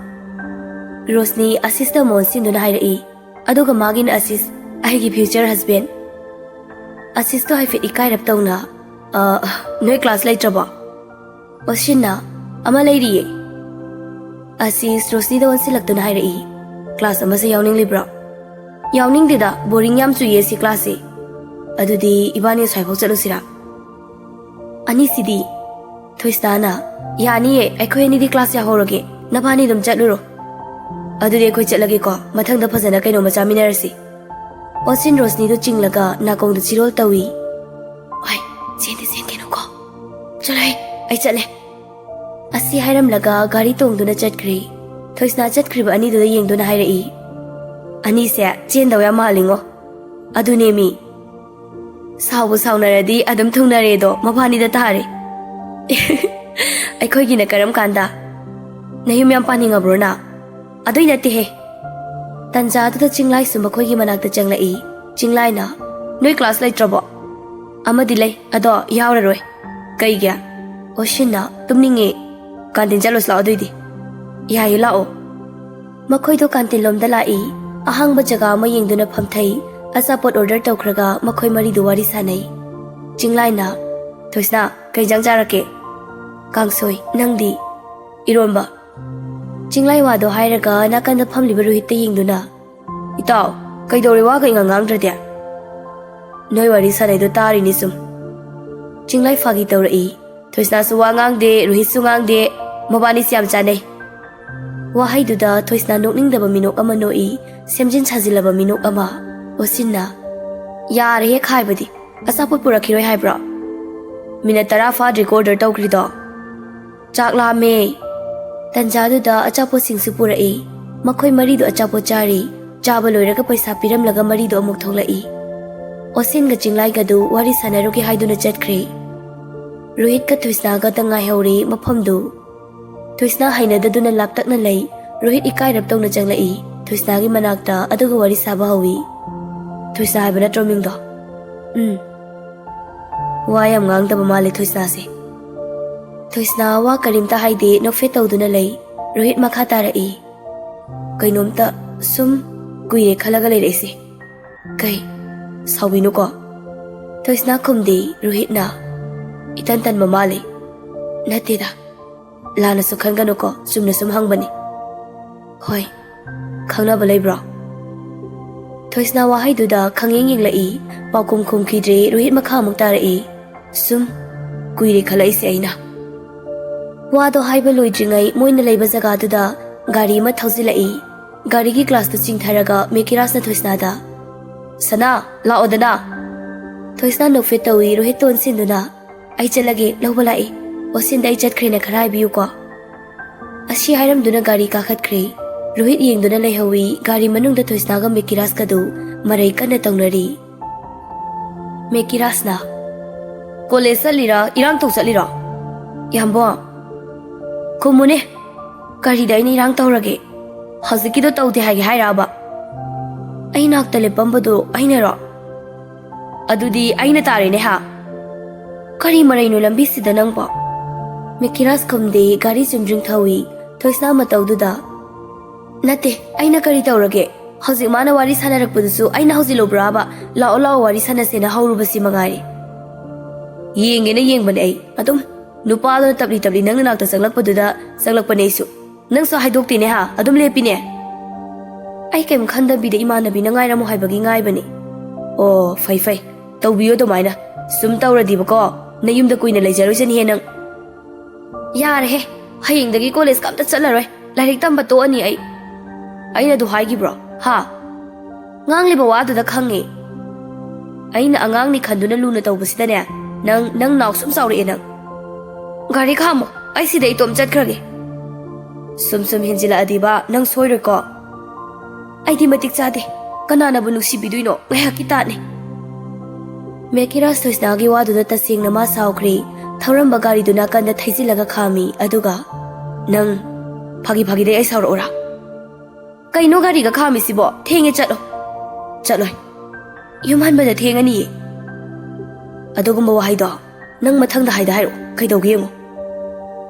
ꯔꯣꯁꯅꯤ ꯑꯁꯤꯁꯇ ꯑꯃꯨꯛ ꯑꯣꯟꯁꯤꯟꯗꯨꯅ ꯍꯥꯏꯔꯛꯏ, "ꯑꯗꯨꯒ ꯃꯥꯒꯤꯅ ꯑꯁꯤꯁ, ꯑꯩꯒꯤ ꯐ꯭ꯌꯨꯆꯔ ꯍꯁꯕꯦꯟ꯫" ꯑꯁꯤꯁꯇꯣ ꯍꯥꯏꯐꯦꯠ ꯏꯀꯥꯏꯔꯞ ꯇꯧꯅ, "ꯑ, ꯅꯣꯏ ꯀ꯭ꯂꯥꯁ ꯂꯩꯇ꯭ꯔꯕꯣ?" ꯑꯣꯁꯤꯟꯅ, "ꯑꯃ ꯂꯩꯔꯤꯌꯦ꯫" ꯑꯁꯤꯁ ꯔꯣꯁꯅꯤꯗ ꯑꯣꯟꯁꯤꯜꯂꯛꯇꯨꯅ ꯍꯥꯏꯔꯛꯏ, "ꯀ꯭ꯂꯥꯁ ꯑꯃꯁꯦ ꯌꯥꯎꯅꯤꯡꯂꯤꯕ꯭ꯔꯣ?" "ꯌꯥꯎꯅꯤꯡꯗꯦꯗ, ꯕꯣꯔꯤꯡ ꯌꯥꯝ ꯆꯨꯏꯌꯦ ꯁꯤ ꯀ꯭ꯂꯥꯁꯁꯦ꯫" "ꯑꯗꯨꯗꯤ ꯏꯕꯥꯅꯤ ꯑꯁ꯭ꯋꯥꯏꯐꯥꯎ ꯆꯠꯂꯨꯁꯤꯔꯥ?" ꯑꯅꯤꯁꯤꯗꯤ? ꯊꯣꯏꯁꯅꯥꯅ, "ꯌꯥꯅꯤꯌꯦ, ꯑꯩꯈꯣꯏ ꯑꯅꯤꯗꯤ ꯀ꯭ꯂꯥꯁ ꯌꯥꯍꯧꯔꯒꯦ, ꯅꯕꯥꯅꯤ ꯑꯗꯨꯝ ꯆꯠꯂꯨꯔꯣ꯫ ꯑꯗꯨꯗꯤ ꯑꯩꯈꯣꯏ ꯆꯠꯂꯒꯦꯀꯣ, ꯃꯊꯪꯗ ꯐꯖꯅ ꯀꯩꯅꯣꯝꯃ ꯆꯥꯃꯤꯟꯅꯔꯁꯤ꯫" ꯑꯣꯁꯤꯟ ꯔꯣꯁꯅꯤꯗꯨ ꯆꯤꯡꯂꯒ ꯅꯥꯀꯣꯡꯗ ꯆꯤꯔꯣꯜ ꯇꯧꯏ꯫ "ꯍꯣꯏ, ꯆꯦꯟꯗꯤ ꯆꯦꯟꯒꯦꯅꯨꯀꯣ꯫ ꯆꯠꯂꯣꯍꯦ, ꯑꯩ ꯆꯠꯂꯦ꯫" ꯑꯁꯤ ꯍꯥꯏꯔꯝꯂꯒ ꯒꯥꯔꯤ ꯇꯣꯡꯗꯨꯅ ꯆꯠꯈ꯭ꯔꯦ꯫ ꯊꯣꯏꯁꯅꯥ ꯆꯠꯈ꯭ꯔꯤꯕ ꯑꯅꯤꯗꯨꯗ ꯌꯦꯡꯗꯨꯅ ꯍꯥꯏꯔꯛꯏ, "ꯑꯅꯤꯁꯦ ꯆꯦꯟꯗꯧ ꯌꯥꯝ ꯃꯥꯜꯂꯤꯉꯣ꯫" "ꯑꯗꯨꯅꯦꯃꯤ꯫ ꯁꯥꯎꯕꯨ ꯁꯥꯎꯅꯔꯗꯤ ꯑꯗꯨꯝ ꯊꯨꯡꯅꯔꯦꯗꯣ ꯃꯕꯥꯅꯤꯗ ꯇꯥꯔꯦ꯫" "ꯑꯩꯈꯣꯏꯒꯤꯅ ꯀꯔꯝ ꯀꯥꯟꯗ? ꯅꯌꯨꯝ ꯌꯥꯝ ꯄꯥꯅꯤꯡꯉꯕ꯭ꯔꯣ ꯅꯪ?" "ꯑꯗꯨꯏ ꯅꯠꯇꯦꯍꯦ꯫" ꯇꯟꯖꯥꯗꯨꯗ ꯆꯤꯡꯂꯥꯏꯁꯨ ꯃꯈꯣꯏꯒꯤ ꯃꯅꯥꯛꯇ ꯆꯪꯂꯛꯏ꯫ ꯆꯤꯡꯂꯥꯏꯅ, "ꯅꯣꯏ ꯀ꯭ꯂꯥꯁ ꯂꯩꯇ꯭ꯔꯕꯣ?" "ꯑꯃꯗꯤ ꯂꯩ, ꯑꯗꯣ ꯌꯥꯎꯔꯔꯣꯏ꯫" "ꯀꯩꯒꯤ?" ꯑꯣꯁꯤꯟꯅ, "ꯇꯨꯝꯅꯤꯡꯉꯦ꯫ ꯀꯥꯟꯇꯤꯟ ꯆꯠꯂꯨꯁꯤ ꯂꯥꯛꯑꯣ ꯑꯗꯨꯏꯗꯤ꯫" "ꯌꯥꯏꯌꯦ, ꯂꯥꯛꯑꯣ꯫" ꯃꯈꯣꯏꯗꯣ ꯀꯥꯟꯇꯤꯟ ꯂꯣꯝꯗ ꯂꯥꯛꯏ꯫ ꯑꯍꯥꯡꯕ ꯖꯒꯥ ꯑꯃ ꯌꯦꯡꯗꯨꯅ ꯐꯝꯊꯩ꯫ ꯑꯆꯥꯄꯣꯠ ꯑꯣꯔꯗꯔ ꯇꯧꯈ꯭ꯔꯒ ꯃꯈꯣꯏ ꯃꯔꯤꯗꯨ ꯋꯥꯔꯤ ꯁꯥꯟꯅꯩ꯫ ꯆꯤꯡꯂꯥꯏꯅ, "ꯊꯣꯏꯁꯅꯥ, ꯀꯩ ꯏꯟꯖꯥꯡ ꯆꯥꯔꯛꯀꯦ?" "ꯀꯥꯡꯁꯣꯏ꯫ ꯅꯪꯗꯤ?" "ꯏꯔꯣꯝꯕ꯫" ꯆꯤꯡꯂꯥꯏ ꯋꯥꯗꯣ ꯍꯥꯏꯔꯒ ꯅꯥꯀꯟꯗ ꯐꯝꯂꯤꯕ ꯔꯣꯍꯤꯠꯇ ꯌꯦꯡꯗꯨꯅ, "ꯏꯇꯥꯎ, ꯀꯩꯗꯧꯔꯦ ꯋꯥꯒ ꯏꯉꯥꯡ ꯉꯥꯡꯗ꯭ꯔꯗꯤ?" "ꯅꯣꯏ ꯋꯥꯔꯤ ꯁꯥꯟꯅꯩꯗꯣ ꯇꯥꯔꯤꯅꯤ ꯁꯨꯝ꯫" ꯆꯤꯡꯂꯥꯏ ꯐꯥꯒꯤ ꯇꯧꯔꯛꯏ꯫ "ꯊꯣꯏꯁꯅꯥꯁꯨ ꯋꯥ ꯉꯥꯡꯗꯦ, ꯔꯣꯍꯤꯠꯁꯨ ꯉꯥꯡꯗꯦ, ꯃꯕꯥꯅꯤꯁꯤ ꯌꯥꯝ ꯆꯥꯟꯅꯩ꯫" ꯋꯥꯍꯩꯗꯨꯗ ꯊꯣꯏꯁꯅꯥ ꯅꯣꯛꯅꯤꯡꯗꯕ ꯃꯤꯅꯣꯛ ꯑꯃ ꯅꯣꯛꯏ, ꯁꯦꯝꯖꯤꯟ ꯁꯥꯖꯤꯜꯂꯕ ꯃꯤꯅꯣꯛ ꯑꯃ꯫ ꯑꯣꯁꯤꯟꯅ, "ꯌꯥꯔꯦꯍꯦ ꯈꯥꯏꯕꯗꯤ, ꯑꯆꯥꯄꯣꯠ ꯄꯨꯔꯛꯈꯤꯔꯣꯏ ꯍꯥꯏꯕ꯭ꯔꯣ? ꯃꯤꯅꯠ ꯇꯔꯥ ꯐꯥꯗ꯭ꯔꯤꯀꯣ ꯑꯣꯔꯗꯔ ꯇꯧꯈ꯭ꯔꯤꯗꯣ꯫ ꯆꯥꯛ ꯂꯥꯝꯃꯦ꯫" ꯇꯟꯖꯥꯗꯨꯗ ꯑꯆꯥꯄꯣꯠꯁꯤꯡꯁꯨ ꯄꯨꯔꯛꯏ꯫ ꯃꯈꯣꯏ ꯃꯔꯤꯗꯨ ꯑꯆꯥꯄꯣꯠ ꯆꯥꯔꯤ꯫ ꯆꯥꯕ ꯂꯣꯏꯔꯒ ꯄꯩꯁꯥ ꯄꯤꯔꯝꯂꯒ ꯃꯔꯤꯗꯨ ꯑꯃꯨꯛ ꯊꯣꯛꯂꯛꯏ꯫ ꯑꯣꯁꯤꯟꯒ ꯆꯤꯡꯂꯥꯏꯒꯗꯨ ꯋꯥꯔꯤ ꯁꯥꯟꯅꯔꯨꯒꯦ ꯍꯥꯏꯗꯨꯅ ꯆꯠꯈ꯭ꯔꯦ꯫ ꯔꯣꯍꯤꯠꯀ ꯊꯣꯏꯁꯅꯥꯒꯗ ꯉꯥꯏꯍꯧꯔꯦ ꯃꯐꯝꯗꯨ꯫ ꯊꯣꯏꯁꯅꯥ ꯍꯩꯅꯗꯗꯨꯅ ꯂꯥꯞꯇꯛꯅ ꯂꯩ꯫ ꯔꯣꯍꯤꯠ ꯏꯀꯥꯏꯔꯞ ꯇꯧꯅ ꯆꯪꯂꯛꯏ꯫ ꯊꯣꯏꯁꯅꯥꯒꯤ ꯃꯅꯥꯛꯇ ꯑꯗꯨꯒ ꯋꯥꯔꯤ ꯁꯥꯕ ꯍꯧꯏ꯫ "ꯊꯣꯏꯁꯅꯥ ꯍꯥꯏꯕ ꯅꯠꯇ꯭ꯔꯣ ꯃꯤꯡꯗꯣ?" "ꯎꯝ꯫" ꯋꯥ ꯌꯥꯝ ꯉꯥꯡꯗꯕ ꯃꯥꯜꯂꯦ ꯊꯣꯏꯁꯅꯥꯁꯦ꯫ ꯊꯣꯏꯁꯅꯥ ꯋꯥ ꯀꯔꯤꯝꯇ ꯍꯥꯏꯗꯦ, ꯅꯣꯛꯐꯦꯠ ꯇꯧꯗꯨꯅ ꯂꯩ꯫ ꯔꯣꯍꯤꯠ ꯃꯈꯥ ꯇꯥꯔꯛꯏ, "ꯀꯩꯅꯣꯝꯇ ꯁꯨꯝ ꯀꯨꯏꯔꯦ ꯈꯜꯂꯒ ꯂꯩꯔꯛꯏꯁꯦ꯫" "ꯀꯩ? ꯁꯥꯎꯕꯤꯅꯨꯀꯣ꯫" ꯊꯣꯏꯁꯅꯥ ꯈꯨꯝꯗꯦ꯫ ꯔꯣꯍꯤꯠꯅ, "ꯏꯇꯟ ꯇꯟꯕ ꯃꯥꯜꯂꯦ꯫" "ꯅꯠꯇꯦꯗ, ꯂꯥꯟꯅꯁꯨ ꯈꯟꯒꯅꯨꯀꯣ, ꯆꯨꯝꯅ ꯁꯨꯝ ꯍꯪꯕꯅꯤ꯫" "ꯍꯣꯏ, ꯈꯪꯅꯕ ꯂꯩꯕ꯭ꯔꯣ?" ꯊꯣꯏꯁꯅꯥ ꯋꯥꯍꯩꯗꯨꯗ ꯈꯪꯌꯦꯡ ꯌꯦꯡꯂꯛꯏ꯫ ꯄꯥꯎꯈꯨꯝ ꯈꯨꯝꯈꯤꯗ꯭ꯔꯦ꯫ ꯔꯣꯍꯤꯠ ꯃꯈꯥ ꯑꯃꯨꯛ ꯇꯥꯔꯛꯏ, "ꯁꯨꯝ ꯀꯨꯏꯔꯦ ꯈꯜꯂꯛꯏꯁꯦ ꯑꯩꯅ꯫ ꯋꯥꯗꯣ ꯍꯥꯏꯕ ꯂꯣꯏꯗ꯭ꯔꯤꯉꯩ ꯃꯣꯏꯅ ꯂꯩꯕ ꯖꯒꯥꯗꯨꯗ ꯒꯥꯔꯤ ꯑꯃ ꯊꯧꯖꯤꯜꯂꯛꯏ꯫ ꯒꯥꯔꯤꯒꯤ ꯒ꯭ꯂꯥꯁꯇꯨ ꯆꯤꯡꯊꯔꯒ ꯃꯦꯀꯤꯔꯥꯖꯅ ꯊꯣꯏꯁꯅꯥꯗ, "ꯁꯅꯥ, ꯂꯥꯛꯑꯣꯗꯅ!" ꯊꯣꯏꯁꯅꯥ ꯅꯣꯛꯐꯦꯠ ꯇꯧꯏ ꯔꯣꯍꯤꯠꯇ ꯑꯣꯟꯁꯤꯟꯗꯨꯅ, "ꯑꯩ ꯆꯠꯂꯒꯦ, ꯂꯧꯕ ꯂꯥꯛꯏ꯫ ꯋꯥꯁꯤꯟꯗ ꯑꯩ ꯆꯠꯈ꯭ꯔꯦꯅ ꯈꯔ ꯍꯥꯏꯕꯤꯌꯨꯀꯣ꯫" ꯑꯁꯤ ꯍꯥꯏꯔꯝꯗꯨꯅ ꯒꯥꯔꯤ ꯀꯥꯈꯠꯈ꯭ꯔꯦ꯫ ꯔꯣꯍꯤꯠ ꯌꯦꯡꯗꯨꯅ ꯂꯩꯍꯧꯏ꯫ ꯒꯥꯔꯤ ꯃꯅꯨꯡꯗ ꯊꯣꯏꯁꯅꯥꯒ ꯃꯦꯀꯤꯔꯥꯖꯀꯗꯨ ꯃꯔꯩ ꯀꯟꯅ ꯇꯧꯅꯔꯤ꯫ ꯃꯦꯀꯤꯔꯥꯖꯅ, "ꯀꯣꯂꯦꯖ ꯆꯠꯂꯤꯔꯥ, ꯏꯔꯥꯡ ꯇꯧ ꯆꯠꯂꯤꯔꯣ?" "ꯌꯥꯝꯕꯣ, ꯈꯨꯝꯃꯨꯅꯦ, ꯀꯔꯤꯗ ꯑꯩꯅ ꯏꯔꯥꯡ ꯇꯧꯔꯒꯦ? ꯍꯧꯖꯤꯛꯀꯤꯗꯣ ꯇꯧꯗꯦ ꯍꯥꯏꯒꯦ ꯍꯥꯏꯔꯕ?" "ꯑꯩ ꯅꯥꯛꯇ ꯂꯦꯞꯄꯝꯕꯗꯣ ꯑꯩꯅꯔꯣ?" "ꯑꯗꯨꯗꯤ ꯑꯩꯅ ꯇꯥꯔꯦꯅꯦ ꯍꯥ?" "ꯀꯔꯤ ꯃꯔꯩꯅꯣ ꯂꯝꯕꯤꯁꯤꯗ ꯅꯪꯕꯣ?" ꯃꯦꯀꯤꯔꯥꯖ ꯈꯨꯝꯗꯦ, ꯒꯥꯔꯤ ꯆꯨꯝꯗ꯭ꯔꯤꯡ ꯊꯧꯏ꯫ ꯊꯣꯏꯁꯅꯥ ꯃꯇꯧꯗꯨꯗ, "ꯅꯠꯇꯦ, ꯑꯩꯅ ꯀꯔꯤ ꯇꯧꯔꯒꯦ? ꯍꯧꯖꯤꯛ ꯃꯥꯅ ꯋꯥꯔꯤ ꯁꯥꯟꯅꯔꯛꯄꯗꯨꯁꯨ ꯑꯩꯅ ꯍꯧꯖꯤꯜꯂꯨꯕ꯭ꯔꯥꯕ? ꯂꯥꯛꯑꯣ ꯂꯥꯛꯑꯣ, ꯋꯥꯔꯤ ꯁꯥꯟꯅꯁꯦꯅ ꯍꯧꯔꯨꯕꯁꯤ ꯃꯉꯥꯏꯔꯦ꯫" "ꯌꯦꯡꯒꯦꯅ ꯌꯦꯡꯕꯅꯦ ꯑꯩ꯫ ꯑꯗꯨꯝ ꯅꯨꯄꯥꯗꯨꯅ ꯇꯞꯂꯤ ꯇꯞꯂꯤ ꯅꯪ ꯅꯅꯥꯛꯇ ꯆꯪꯂꯛꯄꯗꯨꯗ ꯆꯪꯂꯛꯄꯅꯦ ꯑꯩꯁꯨ꯫ ꯅꯪꯁꯨ ꯍꯥꯏꯗꯣꯛꯇꯦꯅꯦ ꯍꯥ? ꯑꯗꯨꯝ ꯂꯦꯞꯄꯤꯅꯦ꯫" "ꯑꯩ ꯀꯩꯝ ꯈꯟꯗꯕꯤꯗ ꯏꯃꯥꯟꯅꯕꯤꯅ ꯉꯥꯏꯔꯝꯃꯣ ꯍꯥꯏꯕꯒꯤ ꯉꯥꯏꯕꯅꯤ꯫" "ꯑꯣ, ꯐꯩ ꯐꯩ꯫ ꯇꯧꯕꯤꯌꯨ ꯑꯗꯨꯃꯥꯏꯅ꯫ ꯁꯨꯝ ꯇꯧꯔꯗꯤꯕꯀꯣ, ꯅꯌꯨꯝꯗ ꯀꯨꯏꯅ ꯂꯩꯖꯔꯣꯏꯖꯅꯤꯍꯦ ꯅꯪ꯫" "ꯌꯥꯔꯦꯍꯦ, ꯍꯌꯦꯡꯗꯒꯤ ꯀꯣꯂꯦꯖꯀ ꯑꯝꯇ ꯆꯠꯂꯔꯣꯏ꯫ ꯂꯥꯏꯔꯤꯛ ꯇꯝꯕ ꯇꯣꯛꯑꯅꯤ ꯑꯩ꯫" "ꯑꯩꯅ ꯑꯗꯨ ꯍꯥꯏꯈꯤꯕ꯭ꯔꯣ? ꯍꯥ?" "ꯉꯥꯡꯂꯤꯕ ꯋꯥꯗꯨꯗ ꯈꯪꯉꯦ꯫ ꯑꯩꯅ ꯑꯉꯥꯡꯅꯤ ꯈꯟꯗꯨꯅ ꯂꯨꯅ ꯇꯧꯕꯁꯤꯗꯅꯦ, ꯅꯪ, ꯅꯪ ꯅꯥꯎ ꯁꯨꯝ ꯆꯥꯎꯔꯛꯑꯦ ꯅꯪ꯫" "ꯒꯥꯔꯤ ꯈꯥꯝꯃꯣ, ꯑꯩ ꯁꯤꯗ ꯏꯇꯣꯝ ꯆꯠꯈ꯭ꯔꯒꯦ꯫" "ꯁꯨꯝ ꯁꯨꯝ ꯍꯦꯟꯖꯤꯜꯂꯛꯑꯗꯤꯕ ꯅꯪ ꯁꯣꯏꯔꯣꯏꯀꯣ꯫" "ꯑꯩꯗꯤ ꯃꯇꯤꯛ ꯆꯥꯗꯦ꯫ ꯀꯅꯥꯅꯕꯨ ꯅꯨꯡꯁꯤꯕꯤꯗꯣꯏꯅꯣ? ꯉꯥꯏꯍꯥꯛꯀꯤ ꯇꯥꯠꯅꯦ꯫" ꯃꯦꯀꯤꯔꯥꯖ ꯊꯣꯏꯁꯅꯥꯒꯤ ꯋꯥꯗꯨꯗ ꯇꯁꯦꯡꯅ ꯃꯥ ꯁꯥꯎꯈ꯭ꯔꯦ꯫ ꯊꯧꯔꯝꯕ ꯒꯥꯔꯤꯗꯨ ꯅꯥꯀꯟꯗ ꯊꯩꯖꯤꯜꯂꯒ ꯈꯥꯝꯃꯤ, ꯑꯗꯨꯒ, "ꯅꯪ ꯐꯥꯒꯤ ꯐꯥꯒꯤꯗꯩ ꯑꯩ ꯁꯥꯎꯔꯛꯎꯔꯥ?" "ꯀꯩꯅꯣ ꯒꯥꯔꯤꯒ ꯈꯥꯝꯃꯤꯁꯤꯕꯣ? ꯊꯦꯡꯉꯦ, ꯆꯠꯂꯣ꯫" "ꯆꯠꯂꯣꯏ꯫ ꯌꯨꯝ ꯍꯟꯕꯗ ꯊꯦꯡꯉꯅꯤꯌꯦ꯫" "ꯑꯗꯨꯒꯨꯝꯕ ꯋꯥꯍꯩꯗꯣ ꯅꯪ ꯃꯊꯪꯗ ꯍꯥꯏꯗ ꯍꯥꯏꯔꯛꯑꯣ, ꯀꯩꯗꯧꯒꯦ ꯌꯦꯡꯉꯣ꯫"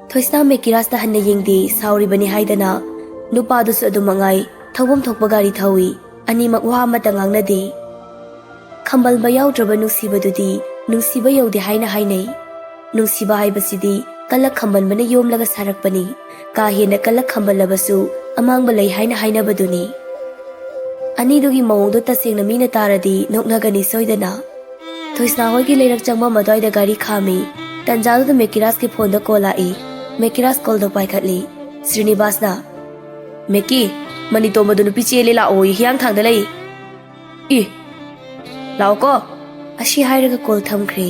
ꯊꯣꯏꯁꯅꯥ ꯃꯦꯀꯤꯔꯥꯖꯇ ꯍꯟꯅ ꯌꯦꯡꯗꯦ, ꯁꯥꯎꯔꯤꯕꯅꯤ ꯍꯥꯏꯗꯅ꯫ ꯅꯨꯄꯥꯗꯨꯁꯨ ꯑꯗꯨꯃꯛ ꯉꯥꯏ, ꯊꯧꯐꯝ ꯊꯣꯛꯄ ꯒꯥꯔꯤ ꯊꯧꯏ꯫ ꯑꯅꯤꯃꯛ ꯋꯥ ꯑꯃꯠꯇ ꯉꯥꯡꯅꯗꯦ꯫ ꯈꯝꯕꯜꯕ ꯌꯥꯎꯗ꯭ꯔꯕ ꯅꯨꯡꯁꯤꯕꯗꯨꯗꯤ ꯅꯨꯡꯁꯤꯕ ꯌꯧꯗꯦ ꯍꯥꯏꯅ ꯍꯥꯏꯅꯩ꯫ ꯅꯨꯡꯁꯤꯕ ꯍꯥꯏꯕꯁꯤꯗꯤ ꯀꯂꯛ ꯈꯝꯕꯟꯕꯅ ꯌꯣꯝꯂꯒ ꯁꯥꯔꯛꯄꯅꯤ꯫ ꯀꯥ ꯍꯦꯟꯅ ꯀꯂꯛ ꯈꯝꯕꯜꯂꯕꯁꯨ ꯑꯃꯥꯡꯕ ꯂꯩ ꯍꯥꯏꯅ ꯍꯥꯏꯅꯕꯗꯨꯅꯤ꯫ ꯑꯅꯤꯗꯨꯒꯤ ꯃꯑꯣꯡꯗꯣ ꯇꯁꯦꯡꯅ ꯃꯤꯅ ꯇꯥꯔꯗꯤ ꯅꯣꯛꯅꯒꯅꯤ ꯁꯣꯏꯗꯅ꯫ ꯊꯣꯏꯁꯅꯥ ꯍꯣꯏꯒꯤ ꯂꯩꯔꯛ ꯆꯪꯐꯝ ꯑꯗꯨꯋꯥꯏꯗ ꯒꯥꯔꯤ ꯈꯥꯝꯃꯤ꯫ ꯇꯟꯖꯥꯗꯨꯗ ꯃꯦꯀꯤꯔꯥꯖꯀꯤ ꯐꯣꯟꯗ ꯀꯣꯜ ꯂꯥꯛꯏ꯫ ꯃꯦꯀꯤꯔꯥꯖ ꯀꯣꯜꯗꯣ ꯄꯥꯏꯈꯠꯂꯤ꯫ ꯁ꯭ꯔꯤꯅꯤꯕꯥꯁꯅ, "ꯃꯦꯀꯤ, ꯃꯅꯤꯇꯣꯝꯕꯗꯨ ꯅꯨꯄꯤ ꯆꯦꯜꯂꯦ ꯂꯥꯛꯑꯣꯌꯦ, ꯍꯤꯌꯥꯡꯊꯥꯡꯗ ꯂꯩ꯫" "ꯏ, ꯂꯥꯛꯑꯣꯀꯣ꯫" ꯑꯁꯤ ꯍꯥꯏꯔꯒ ꯀꯣꯜ ꯊꯝꯈ꯭ꯔꯦ꯫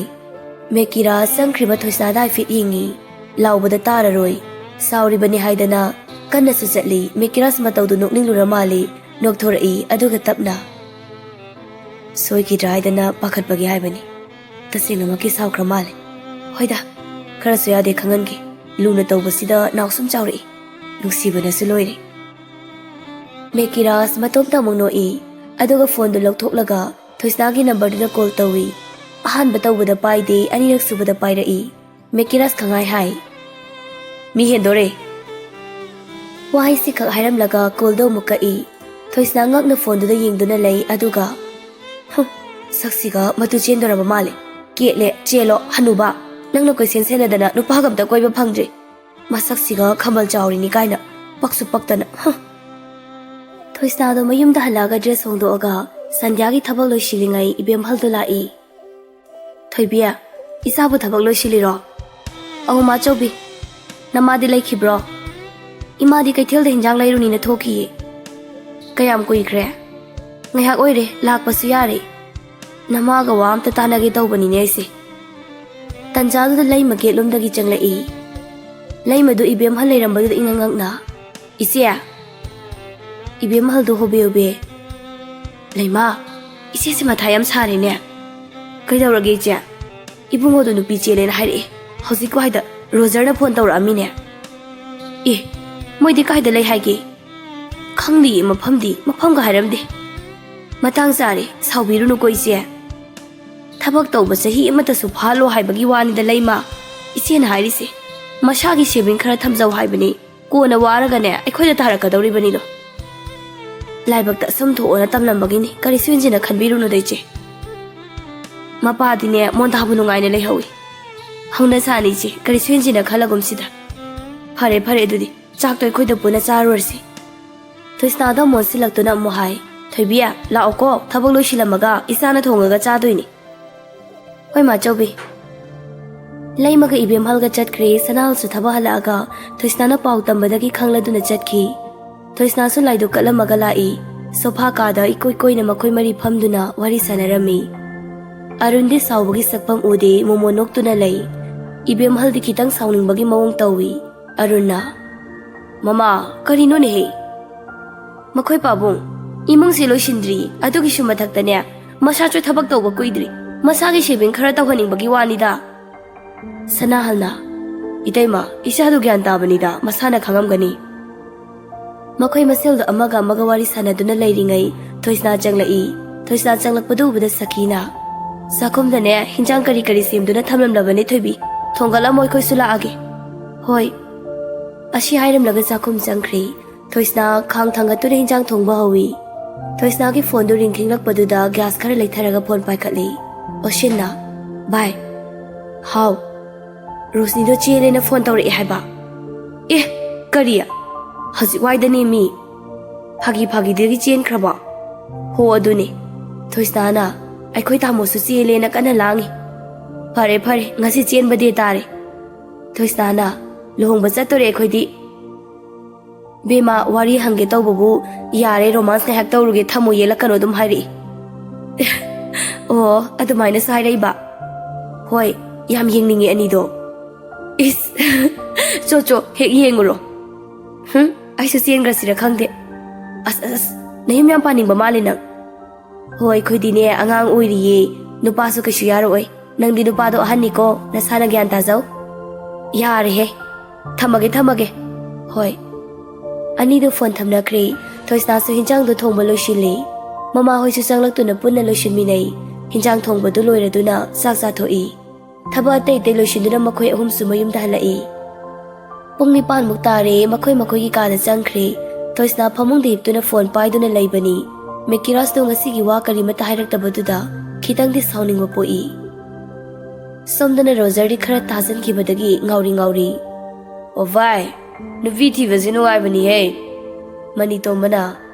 ꯃꯦꯀꯤꯔꯥꯖ ꯆꯪꯈ꯭ꯔꯤꯕ ꯊꯣꯏꯁꯅꯥꯗ ꯍꯥꯏꯐꯦꯠ ꯌꯦꯡꯉꯤ꯫ ꯂꯥꯎꯕꯗ ꯇꯥꯔꯔꯣꯏ꯫ ꯁꯥꯎꯔꯤꯕꯅꯤ ꯍꯥꯏꯗꯅ ꯀꯟꯅꯁꯨ ꯆꯠꯂꯤ꯫ ꯃꯦꯀꯤꯔꯥꯖ ꯃꯇꯧꯗꯨ ꯅꯣꯛꯅꯤꯡꯂꯨꯔ ꯃꯥꯜꯂꯤ꯫ ꯅꯣꯛꯊꯣꯔꯛꯏ, ꯑꯗꯨꯒ ꯇꯞꯅ, "ꯁꯣꯏꯈꯤꯗ꯭ꯔꯥ ꯍꯥꯏꯗꯅ ꯄꯥꯈꯠꯄꯒꯤ ꯍꯥꯏꯕꯅꯤ꯫ ꯇꯁꯦꯡꯅꯃꯛꯀꯤ ꯁꯥꯎꯈ꯭ꯔ ꯃꯥꯜꯂꯦ꯫ ꯍꯣꯏꯗ, ꯈꯔꯁꯨ ꯌꯥꯗꯦ ꯈꯪꯍꯟꯒꯦ꯫ ꯂꯨꯅ ꯇꯧꯕꯁꯤꯗ ꯅꯥꯎꯁꯨꯝ ꯆꯥꯎꯔꯛꯏ꯫ ꯅꯨꯡꯁꯤꯕꯅꯁꯨ ꯂꯣꯏꯔꯦ꯫" ꯃꯦꯀꯤꯔꯥꯖ ꯃꯇꯣꯝꯇ ꯑꯃꯨꯛ ꯅꯣꯛꯏ, ꯑꯗꯨꯒ ꯐꯣꯟꯗꯨ ꯂꯧꯊꯣꯛꯂꯒ ꯊꯣꯏꯁꯅꯥꯒꯤ ꯅꯝꯕꯔꯗꯨꯗ ꯀꯣꯜ ꯇꯧꯏ꯫ ꯑꯍꯥꯟꯕ ꯇꯧꯕꯗ ꯄꯥꯏꯗꯦ, ꯑꯅꯤꯔꯛ ꯁꯨꯕꯗ ꯄꯥꯏꯔꯛꯏ꯫ ꯃꯦꯀꯤꯔꯥꯖ ꯈꯪꯍꯥꯏ ꯍꯥꯏ, "ꯃꯤ ꯍꯦꯟꯗꯣꯔꯦ꯫" ꯋꯥꯍꯩꯁꯤ ꯈꯛ ꯍꯥꯏꯔꯝꯂꯒ ꯀꯣꯜꯗꯣ ꯑꯃꯨꯛ ꯀꯛꯏ꯫ ꯊꯣꯏꯁꯅꯥ ꯉꯛꯅ ꯐꯣꯟꯗꯨꯗ ꯌꯦꯡꯗꯨꯅ ꯂꯩ, ꯑꯗꯨꯒ, "ꯍꯨꯝ, ꯁꯛꯁꯤꯒ ꯃꯇꯨ ꯆꯦꯟꯗꯣꯔꯕ ꯃꯥꯜꯂꯦ꯫ ꯀꯦꯠꯂꯦ, ꯆꯦꯜꯂꯣ, ꯍꯅꯨꯕ꯫ ꯅꯪꯅ ꯀꯣꯏꯁꯦꯟ ꯁꯦꯟꯅꯗꯅ ꯅꯨꯄꯥꯒ ꯑꯝꯇ ꯀꯣꯏꯕ ꯐꯪꯗ꯭ꯔꯤ꯫ ꯃꯁꯛꯁꯤꯒ ꯈꯝꯕꯜ ꯆꯥꯎꯔꯤꯅꯤ ꯀꯥꯏꯅ꯫ ꯄꯛꯁꯨ ꯄꯛꯇꯅ, ꯍꯨꯝ꯫" ꯊꯣꯏꯁꯅꯥꯗꯣ ꯃꯌꯨꯝꯗ ꯍꯜꯂꯛꯑꯒ ꯗ꯭ꯔꯦꯁ ꯍꯣꯡꯗꯣꯛꯑꯒ ꯁꯟꯙ꯭ꯌꯥꯒꯤ ꯊꯕꯛ ꯂꯣꯏꯁꯤꯜꯂꯤꯉꯩ ꯏꯕꯦꯝꯍꯜꯗꯣ ꯂꯥꯛꯏ꯫ "ꯊꯣꯏꯕꯤ, ꯏꯆꯥꯕꯨ ꯊꯕꯛ ꯂꯣꯏꯁꯤꯜꯂꯤꯔꯣ?" "ꯑꯧ, ꯃꯥꯆꯧꯕꯤ꯫ ꯅꯃꯥꯗꯤ ꯂꯩꯈꯤꯕ꯭ꯔꯣ?" "ꯏꯃꯥꯗꯤ ꯀꯩꯊꯦꯜꯗ ꯍꯤꯟꯖꯥꯡ ꯂꯩꯔꯨꯅꯤꯅ ꯊꯣꯛꯈꯤꯌꯦ꯫" "ꯀꯌꯥꯝ ꯀꯨꯏꯈ꯭ꯔꯦ?" "ꯉꯥꯏꯍꯥꯛ ꯑꯣꯏꯔꯦ, ꯂꯥꯛꯄꯁꯨ ꯌꯥꯔꯦ꯫ ꯅꯃꯥꯒ ꯋꯥ ꯑꯝꯇ ꯇꯥꯟꯅꯒꯦ ꯇꯧꯕꯅꯤꯅꯦ ꯑꯩꯁꯦ꯫" ꯇꯟꯖꯥꯗꯨꯗ ꯂꯩꯃ ꯒꯦꯠꯂꯣꯝꯗꯒꯤ ꯆꯪꯂꯛꯏ꯫ ꯂꯩꯃꯗꯨ ꯏꯕꯦꯝꯍꯜ ꯂꯩꯔꯝꯕꯗꯨꯗ ꯏꯉꯛ ꯉꯛꯅ, "ꯏꯆꯦ!" ꯏꯕꯦꯝꯍꯜꯗꯨ ꯍꯣꯕꯦ ꯍꯣꯕꯦ, "ꯂꯩꯃ, ꯏꯆꯦꯁꯦ ꯃꯊꯥ ꯌꯥꯝ ꯁꯥꯔꯦꯅꯦ꯫" "ꯀꯩꯗꯧꯔꯒꯦ ꯏꯆꯦ?" "ꯏꯕꯨꯡꯉꯣꯗꯣ ꯅꯨꯄꯤ ꯆꯦꯜꯂꯦꯅ ꯍꯥꯏꯔꯛꯑꯦ꯫ ꯍꯧꯖꯤꯛ ꯋꯥꯏꯗ ꯔꯣꯖꯔꯅ ꯐꯣꯟ ꯇꯧꯔꯛꯑꯝꯃꯤꯅꯦ꯫" "ꯑꯦ, ꯃꯣꯏꯗꯤ ꯀꯥꯏꯗ ꯂꯩ ꯍꯥꯏꯒꯦ?" "ꯈꯪꯗꯤꯌꯦ, ꯃꯐꯝꯗꯤ, ꯃꯐꯝꯒ ꯍꯥꯏꯔꯝꯗꯦ꯫" "ꯃꯇꯥꯡ ꯆꯥꯔꯦ, ꯁꯥꯎꯕꯤꯔꯨꯅꯨꯀꯣ ꯏꯆꯦ꯫ ꯊꯕꯛ ꯇꯧꯕ ꯆꯍꯤ ꯑꯃꯠꯇꯁꯨ ꯐꯥꯍꯜꯂꯣ ꯍꯥꯏꯕꯒꯤ ꯋꯥꯅꯤꯗ ꯂꯩꯃ, ꯏꯆꯦꯅ ꯍꯥꯏꯔꯤꯁꯦ꯫ ꯃꯁꯥꯒꯤ saving ꯈꯔ ꯊꯝꯖꯧ ꯍꯥꯏꯕꯅꯤ꯫ ꯀꯣꯟꯅ ꯋꯥꯔꯒꯅꯦ ꯑꯩꯈꯣꯏꯗ ꯇꯥꯔꯛꯀꯗꯧꯔꯤꯕꯅꯤꯗꯣ꯫ ꯂꯥꯏꯕꯛꯇ ꯁꯝ ꯊꯣꯛꯑꯣꯅ ꯇꯝꯂꯝꯕꯒꯤꯅꯤ, ꯀꯔꯤꯁꯨ ꯍꯦꯟꯖꯤꯟꯅ ꯈꯟꯕꯤꯔꯨꯅꯨꯗ ꯏꯆꯦ꯫" ꯃꯄꯥꯗꯤꯅꯦ ꯃꯣꯟꯗꯥꯕꯨ ꯅꯨꯡꯉꯥꯏꯅ ꯂꯩꯍꯧꯏ꯫ "ꯍꯧꯅ ꯁꯥꯅꯤ ꯏꯆꯦ, ꯀꯔꯤꯁꯨ ꯍꯦꯟꯖꯤꯟꯅ ꯈꯜꯂꯒꯨꯝꯁꯤꯗ꯫" "ꯐꯔꯦ ꯐꯔꯦ, ꯑꯗꯨꯗꯤ ꯆꯥꯛꯇꯣ ꯑꯩꯈꯣꯏꯗ ꯄꯨꯟꯅ ꯆꯥꯔꯨꯔꯁꯤ꯫" ꯊꯣꯏꯁꯅꯥꯗ ꯑꯃꯨꯛ ꯑꯣꯟꯁꯤꯜꯂꯛꯇꯨꯅ ꯑꯃꯨꯛ ꯍꯥꯏ, "ꯊꯣꯏꯕꯤ, ꯂꯥꯛꯑꯣꯀꯣ, ꯊꯕꯛ ꯂꯣꯏꯁꯤꯜꯂꯝꯃꯒ ꯏꯆꯥꯅ ꯊꯣꯡꯉꯒ ꯆꯥꯗꯣꯏꯅꯤ꯫" "ꯍꯣꯏ, ꯃꯥꯆꯧꯕꯤ꯫" ꯂꯩꯃꯒ ꯏꯕꯦꯝꯍꯜꯒ ꯆꯠꯈ꯭ꯔꯦ꯫ ꯁꯅꯥꯍꯜꯁꯨ ꯊꯕꯛ ꯍꯜꯂꯛꯑꯒ ꯊꯣꯏꯁꯅꯥꯅ ꯄꯥꯎ ꯇꯝꯕꯗꯒꯤ ꯈꯪꯂꯗꯨꯅ ꯆꯠꯈꯤ꯫ ꯊꯣꯏꯁꯅꯥꯁꯨ ꯂꯥꯏꯗꯨ ꯀꯠꯂꯝꯃꯒ ꯂꯥꯛꯏ꯫ ꯁꯣꯐꯥ ꯀꯥꯗ ꯏꯀꯣꯏ ꯀꯣꯏꯅ ꯃꯈꯣꯏ ꯃꯔꯤ ꯐꯝꯗꯨꯅ ꯋꯥꯔꯤ ꯁꯥꯟꯅꯔꯝꯃꯤ꯫ ꯑꯔꯨꯟꯗꯤ ꯁꯥꯎꯕꯒꯤ ꯁꯛꯐꯝ ꯎꯗꯦ, ꯃꯣꯃꯣ ꯅꯣꯛꯇꯨꯅ ꯂꯩ꯫ ꯏꯕꯦꯝꯍꯜꯗꯤ ꯈꯤꯇꯪ ꯁꯥꯎꯅꯤꯡꯕꯒꯤ ꯃꯑꯣꯡ ꯇꯧꯏ꯫ ꯑꯔꯨꯟꯅ, "ꯃꯃꯥ, ꯀꯔꯤꯅꯣꯅꯦꯍꯦ? ꯃꯈꯣꯏ ꯄꯥꯕꯨꯡ, ꯏꯃꯨꯡꯁꯦ ꯂꯣꯏꯁꯤꯟꯗ꯭ꯔꯤ, ꯑꯗꯨꯒꯤꯁꯨ ꯃꯊꯛꯇꯅꯦ, ꯃꯁꯥꯁꯨ ꯊꯕꯛ ꯇꯧꯕ ꯀꯨꯏꯗ꯭ꯔꯤ, ꯃꯁꯥꯒꯤ ꯁꯦꯚꯤꯡ ꯈꯔ ꯇꯧꯍꯟꯅꯤꯡꯕꯒꯤ ꯋꯥꯅꯤꯗ"꯫ ꯁꯅꯥꯍꯜꯅ, "ꯏꯇꯩꯃ, ꯏꯆꯥꯗꯨ ꯒ꯭ꯌꯥꯟ ꯇꯥꯕꯅꯤꯗ, ꯃꯁꯥꯅ ꯈꯪꯉꯝꯒꯅꯤ"꯫ ꯃꯈꯣꯏ ꯃꯁꯦꯜꯗꯣ ꯑꯃꯒ ꯑꯃꯒ ꯋꯥꯔꯤ ꯁꯥꯟꯅꯗꯨꯅ ꯂꯩꯔꯤꯉꯩ ꯊꯣꯏꯁꯅꯥ ꯆꯪꯂꯛꯏ꯫ ꯊꯣꯏꯁꯅꯥ ꯆꯪꯂꯛꯄꯗꯨ ꯎꯕꯗ ꯁꯈꯤꯅ, "ꯆꯥꯛꯈꯨꯝꯗꯅꯦ ꯍꯤꯟꯖꯥꯡ ꯀꯔꯤ ꯀꯔꯤ ꯁꯦꯝꯗꯨꯅ ꯊꯝꯂꯝꯂꯕꯅꯤ ꯊꯣꯏꯕꯤ, ꯊꯣꯡꯒꯠꯂꯝꯃꯣ, ꯑꯩꯈꯣꯏꯁꯨ ꯂꯥꯛꯑꯒꯦ"꯫ "ꯍꯣꯏ"꯫ ꯑꯁꯤ ꯍꯥꯏꯔꯝꯂꯒ ꯆꯥꯛꯈꯨꯝ ꯆꯪꯈ꯭ꯔꯦ꯫ ꯊꯣꯏꯁꯅꯥ ꯈꯥꯡ ꯊꯥꯡꯒꯠꯇꯨꯅ ꯍꯤꯟꯖꯥꯡ ꯊꯣꯡꯕ ꯍꯧꯏ꯫ ꯊꯣꯏꯁꯅꯥꯒꯤ ꯐꯣꯟꯗꯨ ꯔꯤꯡ ꯈꯤꯡꯂꯛꯄꯗꯨꯗ ꯒ꯭ꯌꯥꯁ ꯈꯔ ꯂꯩꯊꯔꯒ ꯐꯣꯟ ꯄꯥꯏꯈꯠꯂꯤ꯫ ꯑꯣꯁꯤꯟꯅ, "ꯚꯥꯏ"꯫ "ꯍꯥꯎ"꯫ "ꯔꯣꯁꯅꯤꯗꯣ ꯆꯦꯜꯂꯦꯅ ꯐꯣꯟ ꯇꯧꯔꯛꯑꯦ ꯍꯥꯏꯕ"꯫ "ꯑꯦ, ꯀꯔꯤ? ꯍꯧꯖꯤꯛ ꯋꯥꯏꯗꯅꯦ ꯃꯤ"꯫ "ꯐꯥꯒꯤ ꯐꯥꯒꯤꯗꯒꯤ ꯆꯦꯟꯈ꯭ꯔꯕꯣ?" "ꯍꯣ, ꯑꯗꯨꯅꯦ"꯫ ꯊꯣꯏꯁꯅꯥꯅ, "ꯑꯩꯈꯣꯏ ꯇꯥꯃꯣꯁꯨ ꯆꯦꯜꯂꯦꯅ ꯀꯟꯅ ꯂꯥꯡꯉꯤ"꯫ "ꯐꯔꯦ ꯐꯔꯦ, ꯉꯁꯤ ꯆꯦꯟꯕꯗꯤ ꯇꯥꯔꯦ"꯫ ꯊꯣꯏꯁꯅꯥꯅ, "ꯂꯨꯍꯣꯡꯕ ꯆꯠꯇꯣꯔꯦ ꯑꯩꯈꯣꯏꯗꯤ"꯫ "ꯕꯦꯃꯥ, ꯋꯥꯔꯤ ꯍꯪꯒꯦ ꯇꯧꯕꯕꯨ ꯌꯥꯔꯦ, ꯔꯣꯃꯥꯟꯁ ꯉꯥꯏꯍꯥꯛ ꯇꯧꯔꯨꯒꯦ, ꯊꯝꯃꯣ, ꯌꯦꯜꯂꯛꯀꯅꯣ" ꯑꯗꯨꯝ ꯍꯥꯏꯔꯛꯏ꯫ "ꯑꯣ, ꯑꯗꯨꯃꯥꯏꯅꯁꯨ ꯍꯥꯏꯔꯛꯏꯕ"꯫ "ꯍꯣꯏ, ꯌꯥꯝ ꯌꯦꯡꯅꯤꯡꯉꯤ ꯑꯅꯤꯗꯣ"꯫ "ꯏꯁ"꯫ "ꯆꯣ ꯆꯣ, ꯍꯦꯛ ꯌꯦꯡꯉꯨꯔꯣ"꯫ "ꯍꯨꯝ, ꯑꯩꯁꯨ ꯆꯦꯟꯈ꯭ꯔꯁꯤꯔ ꯈꯪꯗꯦ"꯫ "ꯑꯁ ꯑꯁ ꯑꯁ, ꯅꯌꯨꯝ ꯌꯥꯝ ꯄꯥꯅꯤꯡꯕ ꯃꯥꯜꯂꯦ ꯅꯪ"꯫ "ꯍꯣꯏ, ꯑꯩꯈꯣꯏꯗꯤꯅꯦ ꯑꯉꯥꯡ ꯑꯣꯏꯔꯤꯌꯦ, ꯅꯨꯄꯥꯁꯨ ꯀꯩꯁꯨ ꯌꯥꯔꯛꯑꯣꯏ꯫ ꯅꯪꯗꯤ ꯅꯨꯄꯥꯗꯣ ꯑꯍꯟꯅꯤꯀꯣ, ꯅꯁꯥꯅ ꯒ꯭ꯌꯥꯟ ꯇꯥꯖꯧ"꯫ "ꯌꯥꯔꯦꯍꯦ, ꯊꯝꯃꯒꯦ ꯊꯝꯃꯒꯦ"꯫ "ꯍꯣꯏ"꯫ ꯑꯅꯤꯗꯨ ꯐꯣꯟ ꯊꯝꯅꯈ꯭ꯔꯦ꯫ ꯊꯣꯏꯁꯅꯥꯁꯨ ꯍꯤꯟꯖꯥꯡꯗꯨ ꯊꯣꯡꯕ ꯂꯣꯏꯁꯤꯜꯂꯤ꯫ ꯃꯃꯥꯍꯣꯏꯁꯨ ꯆꯪꯂꯛꯇꯨꯅ ꯄꯨꯟꯅ ꯂꯣꯏꯁꯤꯟꯃꯤꯟꯅꯩ꯫ ꯍꯤꯟꯖꯥꯡ ꯊꯣꯡꯕꯗꯨ ꯂꯣꯏꯔꯗꯨꯅ ꯆꯥꯛ ꯆꯥꯊꯣꯛꯏ꯫ ꯊꯕꯛ ꯑꯇꯩ ꯑꯇꯩ ꯂꯣꯏꯁꯤꯟꯗꯨꯅ ꯃꯈꯣꯏ ꯑꯍꯨꯝꯁꯨ ꯃꯌꯨꯝꯗ ꯍꯜꯂꯛꯏ꯫ ꯄꯨꯡ ꯅꯤꯄꯥꯟꯃꯨꯛ ꯇꯥꯔꯦ, ꯃꯈꯣꯏ ꯃꯈꯣꯏꯒꯤ ꯀꯥꯗ ꯆꯪꯈ꯭ꯔꯦ꯫ ꯊꯣꯏꯁꯅꯥ ꯐꯃꯨꯡꯗ ꯍꯤꯞꯇꯨꯅ ꯐꯣꯟ ꯄꯥꯏꯗꯨꯅ ꯂꯩꯕꯅꯤ꯫ ꯃꯦꯀꯤꯔꯥꯖꯇꯣ ꯉꯁꯤꯒꯤ ꯋꯥ ꯀꯔꯤꯃꯠꯇ ꯍꯥꯏꯔꯛꯇꯕꯗꯨꯗ ꯈꯤꯇꯪꯗꯤ ꯁꯥꯎꯅꯤꯡꯕ ꯄꯣꯛꯏ꯫ ꯁꯣꯝꯗꯅ ꯔꯣꯖꯔꯗꯤ ꯈꯔ ꯇꯥꯁꯤꯟꯈꯤꯕꯗꯒꯤ ꯉꯥꯎꯔꯤ ꯉꯥꯎꯔꯤ꯫ "ꯑꯣ ꯚꯥꯏ, ꯅꯨꯄꯤ ꯊꯤꯕꯁꯤ ꯅꯨꯡꯉꯥꯏꯕꯅꯤꯍꯦ"꯫ ꯃꯅꯤꯇꯣꯝꯕꯅ,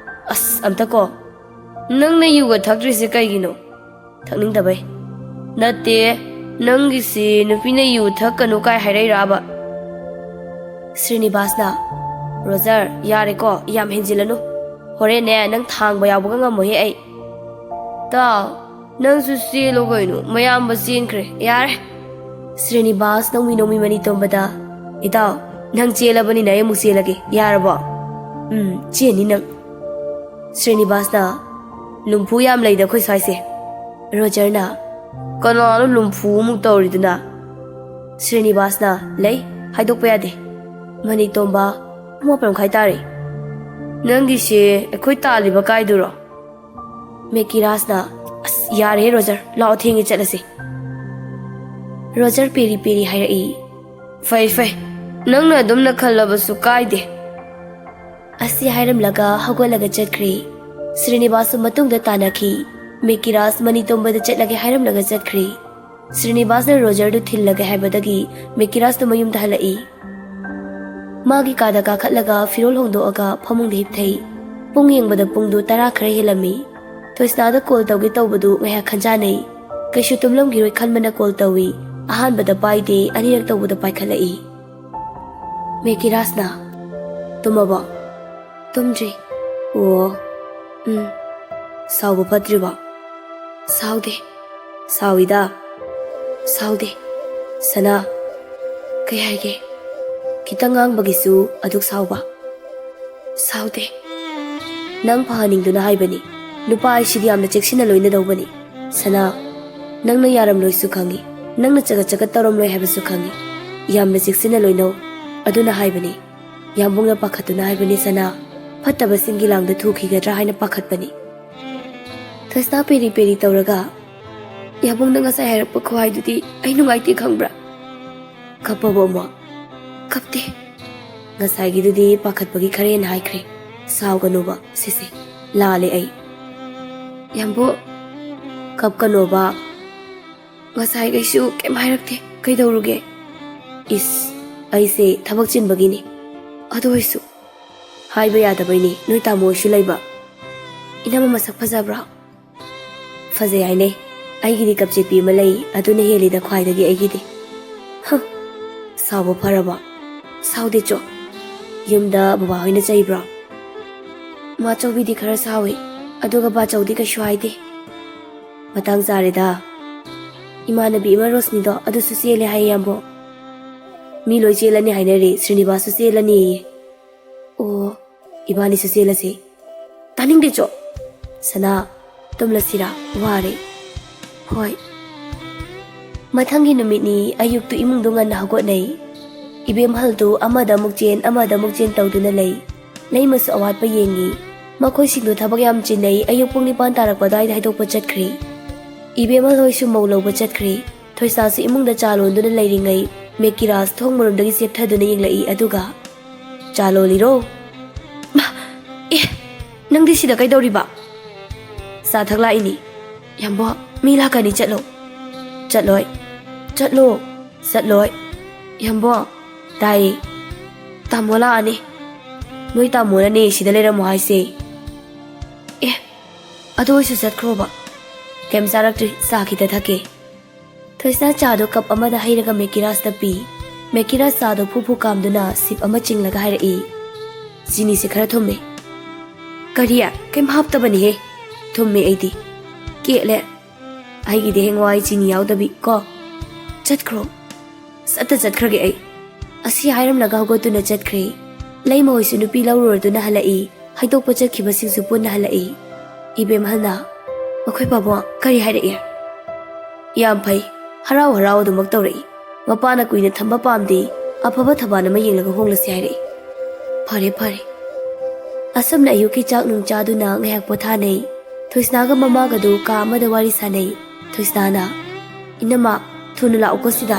"ꯑꯁ, ꯑꯝꯇ ꯀꯣ, ꯅꯪꯅ ꯌꯨꯒ ꯊꯛꯇ꯭ꯔꯤꯁꯦ ꯀꯩꯒꯤꯅꯣ?" "ꯊꯛꯅꯤꯡꯗꯕꯩ"꯫ "ꯅꯠꯇꯦ, ꯅꯪꯒꯤꯁꯤ ꯅꯨꯄꯤꯅ ꯌꯨ ꯊꯛꯀꯅꯨ ꯀꯥꯏ ꯍꯥꯏꯔꯛꯏꯔꯕ? ꯁ꯭ꯔꯤꯅꯤꯕꯥꯁꯅ, "ꯔꯣꯖꯔ, ꯌꯥꯔꯦꯀꯣ, ꯌꯥꯝ ꯍꯦꯟꯖꯤꯜꯂꯅꯨ꯫ ꯍꯣꯔꯦꯟꯅꯦ ꯅꯪ ꯊꯥꯡꯕ ꯌꯥꯎꯕꯒ ꯉꯝꯃꯣꯏꯍꯦ ꯑꯩ꯫" "ꯇꯥꯎ, ꯅꯪꯁꯨ ꯆꯦꯜꯂꯣ ꯀꯩꯅꯣ, ꯃꯌꯥꯝꯕ ꯆꯦꯟꯈ꯭ꯔꯦ, ꯌꯥꯔꯦ꯫" ꯁ꯭ꯔꯤꯅꯤꯕꯥꯁ ꯅꯣꯡꯃꯤ ꯅꯣꯡꯃꯤ ꯃꯅꯤꯇꯣꯝꯕꯗ, "ꯏꯇꯥꯎ, ꯅꯪ ꯆꯦꯜꯂꯕꯅꯤꯅ ꯑꯩ ꯑꯃꯨꯛ ꯆꯦꯜꯂꯒꯦ, ꯌꯥꯔꯕꯣ?" "ꯎꯝ, ꯆꯦꯟꯅꯤ ꯅꯪ꯫" ꯁ꯭ꯔꯤꯅꯤꯕꯥꯁꯅ, "ꯂꯨꯝꯐꯨ ꯌꯥꯝ ꯂꯩꯗ ꯑꯩꯈꯣꯏ ꯁ꯭ꯋꯥꯏꯁꯦ꯫" ꯔꯣꯖꯔꯅ, "ꯀꯅꯥꯅꯣ ꯂꯨꯝꯐꯨ ꯑꯃꯨꯛ ꯇꯧꯔꯤꯗꯨꯅ?" ꯁ꯭ꯔꯤꯅꯤꯕꯥꯁꯅ, "ꯂꯩ, ꯍꯥꯏꯗꯣꯛꯄ ꯌꯥꯗꯦ꯫" ꯃꯅꯤꯇꯣꯝꯕ, "ꯄꯨꯡ ꯃꯥꯄꯟ ꯃꯈꯥꯏ ꯇꯥꯔꯦ꯫ ꯅꯪꯒꯤꯁꯦ ꯑꯩꯈꯣꯏ ꯇꯥꯜꯂꯤꯕ ꯀꯥꯏꯗꯨꯔꯣ?" ꯃꯦꯀꯤꯔꯥꯁꯅ, "ꯑꯁ, ꯌꯥꯔꯦꯍꯦ ꯔꯣꯖꯔ, ꯂꯥꯛꯑꯣ, ꯊꯦꯡꯉꯦ, ꯆꯠꯂꯁꯦ꯫" ꯔꯣꯖꯔ ꯄꯦꯔꯤ ꯄꯦꯔꯤ ꯍꯥꯏꯔꯛꯏ, "ꯐꯩ, ꯐꯩ, ꯅꯪꯅ ꯑꯗꯨꯝꯅ ꯈꯜꯂꯕꯁꯨ ꯀꯥꯏꯗꯦ꯫" ꯑꯁꯤ ꯍꯥꯏꯔꯝꯂꯒ ꯍꯧꯒꯠꯂꯒ ꯆꯠꯈ꯭ꯔꯦ꯫ ꯁ꯭ꯔꯤꯅꯤꯕꯥꯁꯁꯨ ꯃꯇꯨꯡꯗ ꯇꯥꯟꯅꯈꯤ꯫ ꯃꯦꯀꯤꯔꯥꯁ ꯃꯅꯤꯇꯣꯝꯕꯗ ꯆꯠꯂꯒꯦ ꯍꯥꯏꯔꯝꯂꯒ ꯆꯠꯈ꯭ꯔꯦ꯫ ꯁ꯭ꯔꯤꯅꯤꯕꯥꯁꯅ ꯔꯣꯖꯔꯗꯨ ꯊꯤꯜꯂꯒꯦ ꯍꯥꯏꯕꯗꯒꯤ ꯃꯦꯀꯤꯔꯥꯁꯇꯨ ꯃꯌꯨꯝꯗ ꯍꯜꯂꯛꯏ꯫ ꯃꯥꯒꯤ ꯀꯥꯗ ꯀꯥꯈꯠꯂꯒ ꯐꯤꯔꯣꯜ ꯍꯣꯡꯗꯣꯛꯑꯒ ꯐꯃꯨꯡꯗ ꯍꯤꯞꯊꯩ꯫ ꯄꯨꯡ ꯌꯦꯡꯕꯗ ꯄꯨꯡꯗꯨ ꯇꯔꯥ ꯈꯔ ꯍꯦꯜꯂꯝꯃꯤ꯫ ꯊꯣꯏꯁꯅꯥꯗ ꯀꯣꯜ ꯇꯧꯒꯦ ꯇꯧꯕꯗꯨ ꯉꯥꯏꯍꯥꯛ ꯈꯟꯖꯥꯅꯩ꯫ ꯀꯩꯁꯨ ꯇꯨꯝꯂꯝꯈꯤꯔꯣꯏ ꯈꯟꯕꯅ ꯀꯣꯜ ꯇꯧꯏ꯫ ꯑꯍꯥꯟꯕꯗ ꯄꯥꯏꯗꯦ, ꯑꯅꯤꯔꯛ ꯇꯧꯕꯗ ꯄꯥꯏꯈꯠꯂꯛꯏ꯫ ꯃꯦꯀꯤꯔꯥꯁꯅ, "ꯇꯨꯝꯃꯕꯣ?" "ꯇꯨꯝꯗ꯭ꯔꯤ꯫" "ꯑꯣ, ꯎꯝ꯫ ꯁꯥꯎꯕ ꯐꯠꯇ꯭ꯔꯤꯕꯣ?" "ꯁꯥꯎꯗꯦ꯫" "ꯁꯥꯎꯏꯗ꯫" "ꯁꯥꯎꯗꯦ꯫" "ꯁꯅꯥ꯫" "ꯀꯩ ꯍꯥꯏꯒꯦ?" "ꯈꯤꯇꯪ ꯉꯥꯡꯕꯒꯤꯁꯨ ꯑꯗꯨꯛ ꯁꯥꯎꯕ?" "ꯁꯥꯎꯗꯦ꯫" "ꯅꯪ ꯐꯍꯟꯅꯤꯡꯗꯨꯅ ꯍꯥꯏꯕꯅꯤ꯫ ꯅꯨꯄꯥ ꯍꯥꯏꯁꯤꯗꯤ ꯌꯥꯝꯅ ꯆꯦꯛꯁꯤꯟꯅ ꯂꯣꯏꯅꯗꯧꯕꯅꯤ꯫ ꯁꯅꯥ, ꯅꯪꯅ ꯌꯥꯔꯝꯂꯣꯏꯁꯨ ꯈꯪꯏ, ꯅꯪꯅ ꯆꯒꯠ ꯆꯒꯠ ꯇꯧꯔꯝꯂꯣꯏ ꯍꯥꯏꯕꯁꯨ ꯈꯪꯏ꯫ ꯌꯥꯝꯅ ꯆꯦꯛꯁꯤꯟꯅ ꯂꯣꯏꯅꯧ꯫ ꯑꯗꯨꯅ ꯍꯥꯏꯕꯅꯤ꯫ ꯌꯥꯝꯕꯨꯡꯅ ꯄꯥꯈꯠꯇꯨꯅ ꯍꯥꯏꯕꯅꯤ ꯁꯅꯥ, ꯐꯠꯇꯕꯁꯤꯡꯒꯤ ꯂꯥꯡꯗ ꯊꯨꯈꯤꯒꯗ꯭ꯔꯥ ꯍꯥꯏꯅ ꯄꯥꯈꯠꯄꯅꯤ꯫" ꯊꯣꯏꯁꯅꯥ ꯄꯦꯔꯤ ꯄꯦꯔꯤ ꯇꯧꯔꯒ, "ꯌꯥꯝꯕꯨꯡꯅ ꯉꯁꯥꯏ ꯍꯥꯏꯔꯛꯄ ꯈꯨꯍꯥꯏꯗꯨꯗꯤ ꯑꯩ ꯅꯨꯡꯉꯥꯏꯇꯦ ꯈꯪꯕ꯭ꯔꯥ?" "ꯀꯞꯄꯕꯣ ꯑꯃꯨꯛ?" "ꯀꯞꯇꯦ꯫ ꯉꯁꯥꯏꯒꯤꯗꯨꯗꯤ ꯄꯥꯈꯠꯄꯒꯤ ꯈꯔ ꯍꯦꯟꯅ ꯍꯥꯏꯈ꯭ꯔꯦ꯫ ꯁꯥꯎꯒꯅꯨꯕ, ꯁꯤꯁꯦ, ꯂꯥꯜꯂꯦ ꯑꯩ꯫" "ꯌꯥꯝꯕꯨꯡ꯫" "ꯀꯞꯀꯅꯣꯕ꯫" "ꯉꯁꯥꯏꯈꯩꯁꯨ ꯀꯩꯝ ꯍꯥꯏꯔꯛꯇꯦ꯫ ꯀꯩꯗꯧꯔꯨꯒꯦ?" "ꯏꯁ, ꯑꯩꯁꯦ ꯊꯕꯛ ꯆꯤꯟꯕꯒꯤꯅꯤ꯫ ꯑꯗꯨ ꯑꯣꯏꯁꯨ ꯍꯥꯏꯕ ꯌꯥꯗꯕꯩꯅꯤ, ꯅꯣꯏ ꯇꯥꯃꯣ ꯍꯣꯏꯁꯨ ꯂꯩꯕ꯫" "ꯏꯅꯝꯃ ꯃꯁꯛ ꯐꯖꯕ꯭ꯔꯣ?" "ꯐꯖꯩ ꯍꯥꯏꯅꯩ꯫ ꯑꯩꯒꯤꯗꯤ ꯀꯞꯆꯦꯠꯄꯤ ꯑꯃ ꯂꯩ, ꯑꯗꯨꯅ ꯍꯦꯜꯂꯤꯗ ꯈ꯭ꯋꯥꯏꯗꯒꯤ ꯑꯩꯒꯤꯗꯤ꯫ ꯍ, ꯁꯥꯎꯕ ꯐꯔꯕꯣ? ꯁꯥꯎꯗꯦ ꯆꯣ꯫ ꯌꯨꯝꯗ ꯕꯕꯥ ꯍꯣꯏꯅ ꯆꯩꯕ꯭ꯔꯣ? ꯃꯥꯆꯧꯕꯤꯗꯤ ꯈꯔ ꯁꯥꯎꯏ, ꯑꯗꯨꯒ ꯕꯥꯆꯧꯗꯤ ꯀꯩꯁꯨ ꯍꯥꯏꯗꯦ꯫ ꯃꯇꯥꯡ ꯆꯥꯔꯦꯗ꯫ ꯏꯃꯥꯟꯅꯕꯤ ꯑꯃ ꯔꯣꯁꯅꯤꯗꯣ ꯑꯗꯨꯁꯨ ꯆꯦꯜꯂꯦ ꯍꯥꯏꯌꯦ ꯌꯥꯝꯕꯣ꯫ ꯃꯤ ꯂꯣꯏ ꯆꯦꯜꯂꯅꯤ ꯍꯥꯏꯅꯔꯤ, ꯁ꯭ꯔꯤꯅꯤꯕꯥꯁꯁꯨ ꯆꯦꯜꯂꯅꯤꯌꯦ꯫ ꯑꯣ, ꯏꯕꯥꯅꯤꯁꯨ ꯆꯦꯜꯂꯁꯦ꯫ ꯇꯥꯅꯤꯡꯗꯦ ꯆꯣ꯫ ꯁꯅꯥ, ꯇꯨꯝꯂꯁꯤꯔꯥ? ꯋꯥꯔꯦ꯫ ꯍꯣꯏ꯫ ꯃꯊꯪꯒꯤ ꯅꯨꯃꯤꯠꯅꯤ꯫ ꯑꯌꯨꯛꯇꯨ ꯏꯃꯨꯡꯗꯨ ꯉꯟꯅ ꯍꯧꯒꯠꯅꯩ꯫ ꯏꯕꯦꯝꯍꯜꯗꯨ ꯑꯃꯗ ꯑꯃꯨꯛ ꯆꯦꯟ, ꯑꯃꯗ ꯑꯃꯨꯛ ꯆꯦꯟ ꯇꯧꯗꯨꯅ ꯂꯩ꯫ ꯂꯩꯃꯁꯨ ꯑꯋꯥꯠꯄ ꯌꯦꯡꯉꯤ꯫ ꯃꯈꯣꯏꯁꯤꯡꯗꯨ ꯊꯕꯛ ꯌꯥꯝ ꯆꯤꯟꯅꯩ꯫ ꯑꯌꯨꯛ ꯄꯨꯡ ꯅꯤꯄꯥꯟ ꯇꯥꯔꯛꯄ ꯑꯗꯨꯋꯥꯏꯗ ꯍꯥꯏꯗꯣꯛꯄ ꯆꯠꯈ꯭ꯔꯦ꯫ ꯏꯕꯦꯝꯍꯜ ꯍꯣꯏꯁꯨ ꯃꯧ ꯂꯧꯕ ꯆꯠꯈ꯭ꯔꯦ꯫ ꯊꯣꯏꯁꯥꯁꯨ ꯏꯃꯨꯡꯗ ꯆꯥ ꯂꯣꯟꯗꯨꯅ ꯂꯩꯔꯤꯉꯩ, ꯃꯦꯀꯤꯔꯥꯖ ꯊꯣꯡ ꯃꯔꯣꯝꯗꯒꯤ ꯆꯦꯞꯊꯗꯨꯅ ꯌꯦꯡꯂꯛꯏ, ꯑꯗꯨꯒ, "ꯆꯥ ꯂꯣꯜꯂꯤꯔꯣ?" "ꯃꯥ! ꯑꯦ! ꯅꯪꯗꯤ ꯁꯤꯗ ꯀꯩꯗꯧꯔꯤꯕ?" "ꯆꯥ ꯊꯛ ꯂꯥꯛꯏꯅꯤ꯫" "ꯌꯥꯝꯕꯣ, ꯃꯤ ꯂꯥꯛꯀꯅꯤ, ꯆꯠꯂꯣ꯫" "ꯆꯠꯂꯣꯏ꯫" "ꯆꯠꯂꯣ꯫" "ꯆꯠꯂꯣꯏ꯫" "ꯌꯥꯝꯕꯣ꯫" "ꯇꯥꯏꯌꯦ꯫" "ꯇꯥꯃꯣ ꯂꯥꯛꯑꯅꯤ꯫" "ꯅꯣꯏ ꯇꯥꯃꯣꯅꯅꯦ ꯁꯤꯗ ꯂꯩꯔꯝꯃꯣ ꯍꯥꯏꯁꯦ꯫" "ꯑꯦ, ꯑꯗꯨ ꯑꯣꯏꯁꯨ ꯆꯠꯈ꯭ꯔꯣꯕ꯫" "ꯀꯩꯝ ꯆꯥꯔꯛꯇ꯭ꯔꯤ, ꯆꯥ ꯈꯤꯇ ꯊꯛꯀꯦ꯫" ꯊꯣꯏꯁꯅꯥ ꯆꯥꯗꯣ ꯀꯞ ꯑꯃꯗ ꯍꯩꯔꯒ ꯃꯦꯀꯤꯔꯥꯖꯇ ꯄꯤ꯫ ꯃꯦꯀꯤꯔꯥꯖ ꯆꯥꯗꯣ ꯐꯨ ꯐꯨ ꯀꯥꯝꯗꯨꯅ ꯁꯤꯞ ꯑꯃ ꯆꯤꯡꯂꯒ ꯍꯥꯏꯔꯛꯏ, "ꯆꯤꯅꯤꯁꯦ ꯈꯔ ꯊꯨꯝꯃꯦ꯫" "ꯀꯔꯤ? ꯀꯩꯝ ꯍꯥꯞꯇꯕꯅꯤꯍꯦ꯫" "ꯊꯨꯝꯃꯦ ꯑꯩꯗꯤ꯫" "ꯀꯦꯠꯂꯦ꯫" "ꯑꯩꯒꯤꯗꯤ ꯍꯌꯦꯡꯋꯥꯏ ꯆꯤꯅꯤ ꯌꯥꯎꯗꯕꯤ ꯀꯣ꯫" "ꯆꯠꯈ꯭ꯔꯣ꯫" "ꯆꯠꯇ ꯆꯠꯈ꯭ꯔꯒꯦ ꯑꯩ꯫" ꯑꯁꯤ ꯍꯥꯏꯔꯝꯂꯒ ꯍꯧꯒꯠꯇꯨꯅ ꯆꯠꯈ꯭ꯔꯦ꯫ ꯂꯩꯃ ꯍꯣꯏꯁꯨ ꯅꯨꯄꯤ ꯂꯧꯔꯨꯔꯗꯨꯅ ꯍꯜꯂꯛꯏ꯫ ꯍꯩꯗꯣꯛꯄ ꯆꯠꯈꯤꯕꯁꯤꯡꯁꯨ ꯄꯨꯟꯅ ꯍꯜꯂꯛꯏ꯫ ꯏꯕꯦꯝꯍꯜꯅ, "ꯃꯈꯣꯏ ꯄꯥꯕꯨꯡ ꯀꯔꯤ ꯍꯥꯏꯔꯛꯏ?" "ꯌꯥꯝ ꯐꯩ, ꯍꯔꯥꯎ ꯍꯔꯥꯎ ꯑꯗꯨꯃꯛ ꯇꯧꯔꯛꯏ꯫ ꯃꯄꯥꯅ ꯀꯨꯏꯅ ꯊꯝꯕ ꯄꯥꯝꯗꯦ, ꯑꯐꯕ ꯊꯕꯥꯟ ꯑꯃ ꯌꯦꯡꯂꯒ ꯍꯣꯡꯂꯁꯤ ꯍꯥꯏꯔꯛꯏ꯫" "ꯐꯔꯦ, ꯐꯔꯦ꯫" ꯑꯁꯨꯝꯅ ꯑꯌꯨꯛꯀꯤ ꯆꯥꯛ ꯅꯨꯡ ꯆꯥꯗꯨꯅ ꯉꯥꯏꯍꯥꯛ ꯄꯣꯊꯥꯅꯩ꯫ ꯊꯣꯏꯁꯅꯥꯒ ꯃꯃꯥꯒꯗꯨ ꯀꯥ ꯑꯃꯗ ꯋꯥꯔꯤ ꯁꯥꯟꯅꯩ꯫ ꯊꯣꯏꯁꯅꯥꯅ, "ꯏꯅꯝꯃ, ꯊꯨꯅ ꯂꯥꯛꯎꯀꯣ ꯁꯤꯗ꯫"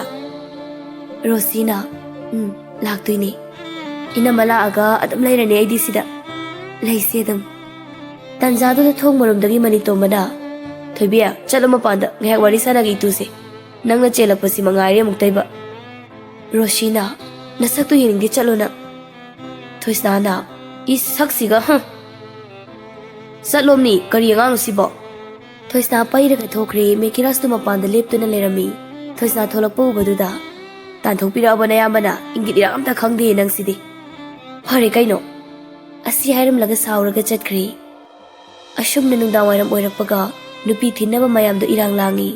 ꯔꯣꯁꯤꯅ, "ꯎꯝ, ꯂꯥꯛꯇꯣꯏꯅꯦ꯫" "ꯏꯅꯝꯃ ꯂꯥꯛꯑꯒ ꯑꯗꯨꯝ ꯂꯩꯔꯅꯤ ꯑꯩꯗꯤ ꯁꯤꯗ꯫" "ꯂꯩꯁꯦ ꯑꯗꯨꯝ꯫" ꯇꯥꯟꯖꯥꯗꯨꯗ ꯊꯣꯡ ꯃꯔꯣꯝꯗꯒꯤ ꯃꯅꯤꯇꯣꯝꯕꯅ, "ꯊꯣꯏꯕꯤ, ꯆꯠꯂꯣ ꯃꯄꯥꯟꯗ, ꯉꯥꯏꯍꯥꯛ ꯋꯥꯔꯤ ꯁꯥꯟꯅꯒꯦ ꯏꯇꯨꯁꯦ꯫ ꯅꯪꯅ ꯆꯦꯜꯂꯛꯄꯁꯤ ꯃꯉꯥꯏꯔꯦ ꯑꯃꯨꯛꯇꯩꯕ꯫" ꯔꯣꯁꯤꯅ, "ꯅꯁꯛꯇꯨ ꯌꯦꯡꯅꯤꯡꯗꯦ, ꯆꯠꯂꯣ ꯅꯪ꯫" ꯊꯣꯏꯁꯅꯥꯅ, "ꯏꯁ, ꯁꯛꯁꯤꯒ, ꯍꯨꯝ꯫ ꯆꯠꯂꯣꯝꯅꯤ, ꯀꯔꯤ ꯑꯉꯥꯡꯅꯣ ꯁꯤꯕꯣ?" ꯊꯣꯏꯁꯅꯥ ꯄꯩꯔꯒ ꯊꯣꯛꯈ꯭ꯔꯦ꯫ ꯃꯦꯀꯤꯔꯥꯁꯇꯨ ꯃꯄꯥꯟꯗ ꯂꯦꯞꯇꯨꯅ ꯂꯩꯔꯝꯃꯤ꯫ ꯊꯣꯏꯁꯅꯥ ꯊꯣꯛꯂꯛꯄ ꯎꯕꯗꯨꯗ, "ꯇꯥꯟꯊꯣꯛꯄꯤꯔꯛꯑꯕ ꯅꯌꯥꯝꯕꯅ? ꯏꯪꯒꯤꯠ ꯏꯔꯥꯛ ꯑꯝꯇ ꯈꯪꯗꯦ ꯅꯪꯁꯤꯗꯤ꯫ ꯐꯔꯦ ꯀꯩꯅꯣ, ꯑꯁꯤ ꯍꯥꯏꯔꯝꯂꯒ ꯁꯥꯎꯔꯒ ꯆꯠꯈ꯭ꯔꯦ꯫ ꯑꯁꯨꯝꯅ ꯅꯨꯡꯗꯥꯡꯋꯥꯏꯔꯝ ꯑꯣꯏꯔꯛꯄꯒ ꯅꯨꯄꯤ ꯊꯤꯟꯅꯕ ꯃꯌꯥꯝꯗꯣ ꯏꯔꯥꯡ ꯂꯥꯡꯉꯤ꯫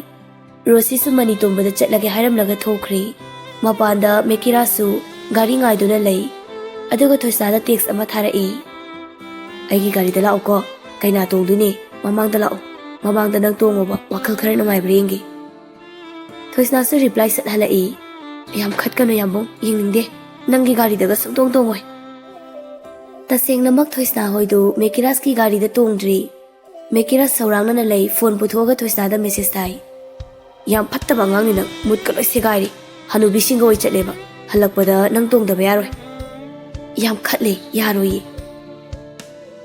ꯔꯣꯁꯤꯁꯨ ꯃꯅꯤ ꯇꯣꯝꯕꯗ ꯆꯠꯂꯒꯦ ꯍꯥꯏꯔꯝꯂꯒ ꯊꯣꯛꯈ꯭ꯔꯦ꯫ ꯃꯄꯥꯟꯗ ꯃꯦꯀꯤꯔꯥꯁꯁꯨ ꯒꯥꯔꯤ ꯉꯥꯏꯗꯨꯅ ꯂꯩ꯫ ꯑꯗꯨꯒ ꯊꯣꯏꯁꯅꯥꯗ ꯇꯦꯛꯁ ꯑꯃ ꯊꯥꯔꯛꯏ꯫ "ꯑꯩꯒꯤ ꯒꯥꯔꯤꯗ ꯂꯥꯛꯎꯀꯣ, ꯀꯩꯅꯥ ꯇꯣꯡꯗꯣꯏꯅꯦ, ꯃꯃꯥꯡꯗ ꯂꯥꯛꯑꯣ, ꯃꯃꯥꯡꯗ ꯅꯪ ꯇꯣꯡꯉꯣꯕ, ꯋꯥꯈꯜ ꯈꯔ ꯅꯨꯡꯉꯥꯏꯕ꯭ꯔꯥ ꯌꯦꯡꯒꯦ꯫" ꯊꯣꯏꯁꯅꯥꯁꯨ ꯔꯤꯄ꯭ꯂꯥꯏ ꯁꯠ ꯍꯜꯂꯛꯏ꯫ "ꯌꯥꯝ ꯈꯠꯀꯅꯨ ꯌꯥꯝꯕꯨꯡ, ꯌꯦꯡꯅꯤꯡꯗꯦ, ꯅꯪꯒꯤ ꯒꯥꯔꯤꯗꯒ ꯁꯨꯡꯇꯣꯡ ꯇꯣꯡꯉꯣꯏ꯫" ꯇꯁꯦꯡꯅꯃꯛ ꯊꯣꯏꯁꯅꯥ ꯍꯣꯏꯗꯨ ꯃꯦꯀꯤꯔꯥꯁꯀꯤ ꯒꯥꯔꯤꯗ ꯇꯣꯡꯗ꯭ꯔꯤ꯫ ꯃꯦꯀꯤꯔꯥꯁ ꯁꯧꯔꯥꯡꯅꯅ ꯂꯩ, ꯐꯣꯟ ꯄꯨꯊꯣꯛꯑꯒ ꯊꯣꯏꯁꯅꯥꯗ ꯃꯦꯁꯦꯖ ꯊꯥꯏ꯫ "ꯌꯥꯝ ꯐꯠꯇꯕ ꯑꯉꯥꯡꯅꯤ ꯅꯪ, ꯃꯨꯠꯀ ꯂꯣꯏ ꯁꯦꯒꯥꯏꯔꯦ꯫ ꯍꯅꯨꯕꯤꯁꯤꯡꯒ ꯑꯣꯏ ꯆꯠꯂꯦꯕ, ꯍꯜꯂꯛꯄꯗ ꯅꯪ ꯇꯣꯡꯗꯕ ꯌꯥꯔꯣꯏ꯫" "ꯌꯥꯝ ꯈꯠꯂꯦ, ꯌꯥꯔꯣꯏꯌꯦ꯫"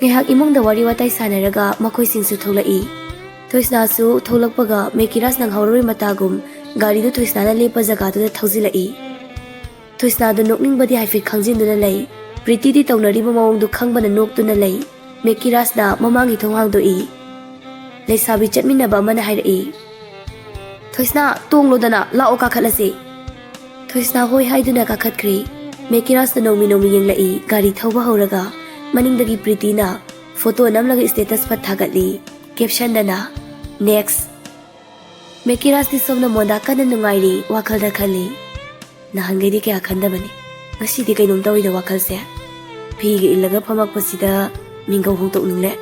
ꯉꯥꯏꯍꯥꯛ ꯏꯃꯨꯡꯗ ꯋꯥꯔꯤ ꯋꯥꯇꯥꯏ ꯁꯥꯟꯅꯔꯒ ꯃꯈꯣꯏꯁꯤꯡꯁꯨ ꯊꯣꯛꯂꯛꯏ꯫ ꯊꯣꯏꯁꯅꯥꯁꯨ ꯊꯣꯛꯂꯛꯄꯒ ꯃꯦꯀꯤꯔꯥꯁ ꯅꯪꯍꯧꯔꯔꯣꯏ ꯃꯇꯥꯒꯨꯝ ꯒꯥꯔꯤꯗꯨ ꯊꯣꯏꯁꯅꯥꯅ ꯂꯦꯞꯄ ꯖꯒꯥꯗꯨꯗ ꯊꯧꯖꯤꯜꯂꯛꯏ꯫ ꯊꯣꯏꯁꯅꯥꯗꯨ ꯅꯣꯛꯅꯤꯡꯕꯗꯤ ꯍꯥꯏꯐꯦꯠ ꯈꯪꯖꯤꯟꯗꯨꯅ ꯂꯩ꯫ ꯄ꯭ꯔꯤꯇꯤꯗꯤ ꯇꯧꯅꯔꯤꯕ ꯃꯑꯣꯡꯗꯨ ꯈꯪꯕꯅ ꯅꯣꯛꯇꯨꯅ ꯂꯩ꯫ ꯃꯦꯀꯤꯔꯥꯁꯅ ꯃꯃꯥꯡꯒꯤ ꯊꯣꯡ ꯍꯥꯡꯗꯣꯛꯏ꯫ ꯂꯩꯁꯥꯕꯤ ꯆꯠꯃꯤꯟꯅꯕ ꯑꯃꯅ ꯍꯥꯏꯔꯛꯏ, "ꯊꯣꯏꯁꯅꯥ, ꯇꯣꯡꯂꯣꯗꯅ, ꯂꯥꯛꯑꯣ ꯀꯥꯈꯠꯂꯁꯤ꯫" ꯊꯣꯏꯁꯅꯥ ꯍꯣꯏ ꯍꯥꯏꯗꯨꯅ ꯀꯥꯈꯠꯈ꯭ꯔꯦ꯫ ꯃꯦꯀꯤꯔꯥꯁꯅ ꯅꯣꯡꯃꯤ ꯅꯣꯡꯃꯤ ꯌꯦꯡꯂꯛꯏ, ꯒꯥꯔꯤ ꯊꯧꯕ ꯍꯧꯔꯒ꯫ ꯃꯅꯤꯡꯗꯒꯤ ꯄ꯭ꯔꯤꯇꯤꯅ ꯐꯣꯇꯣ ꯅꯝꯂꯒ ꯁ꯭ꯇꯦꯇꯁ ꯐꯠ ꯊꯥꯒꯠꯂꯤ꯫ ꯀꯦꯞꯁꯟꯗꯅ, "ꯅꯦꯛꯁ꯫" ꯃꯦꯀꯤꯔꯥꯁꯇꯤ ꯁꯣꯝꯅ ꯃꯣꯟꯗꯥ ꯀꯟꯅ ꯅꯨꯡꯉꯥꯏꯔꯤ, ꯋꯥꯈꯜꯗ ꯈꯜꯂꯤ꯫ ꯅꯍꯥꯟꯈꯩꯗꯤ ꯀꯌꯥ ꯈꯟꯗꯕꯅꯤ, ꯉꯁꯤꯗꯤ ꯀꯩꯅꯣꯝ ꯇꯧꯔꯤꯗ ꯋꯥꯈꯜꯁꯦ꯫ ꯐꯤꯒ ꯏꯜꯂꯒ ꯐꯝꯃꯛꯄꯁꯤꯗ ꯃꯤꯡꯒꯧ ꯍꯣꯡꯗꯣꯛꯅꯤꯡꯂꯦ꯫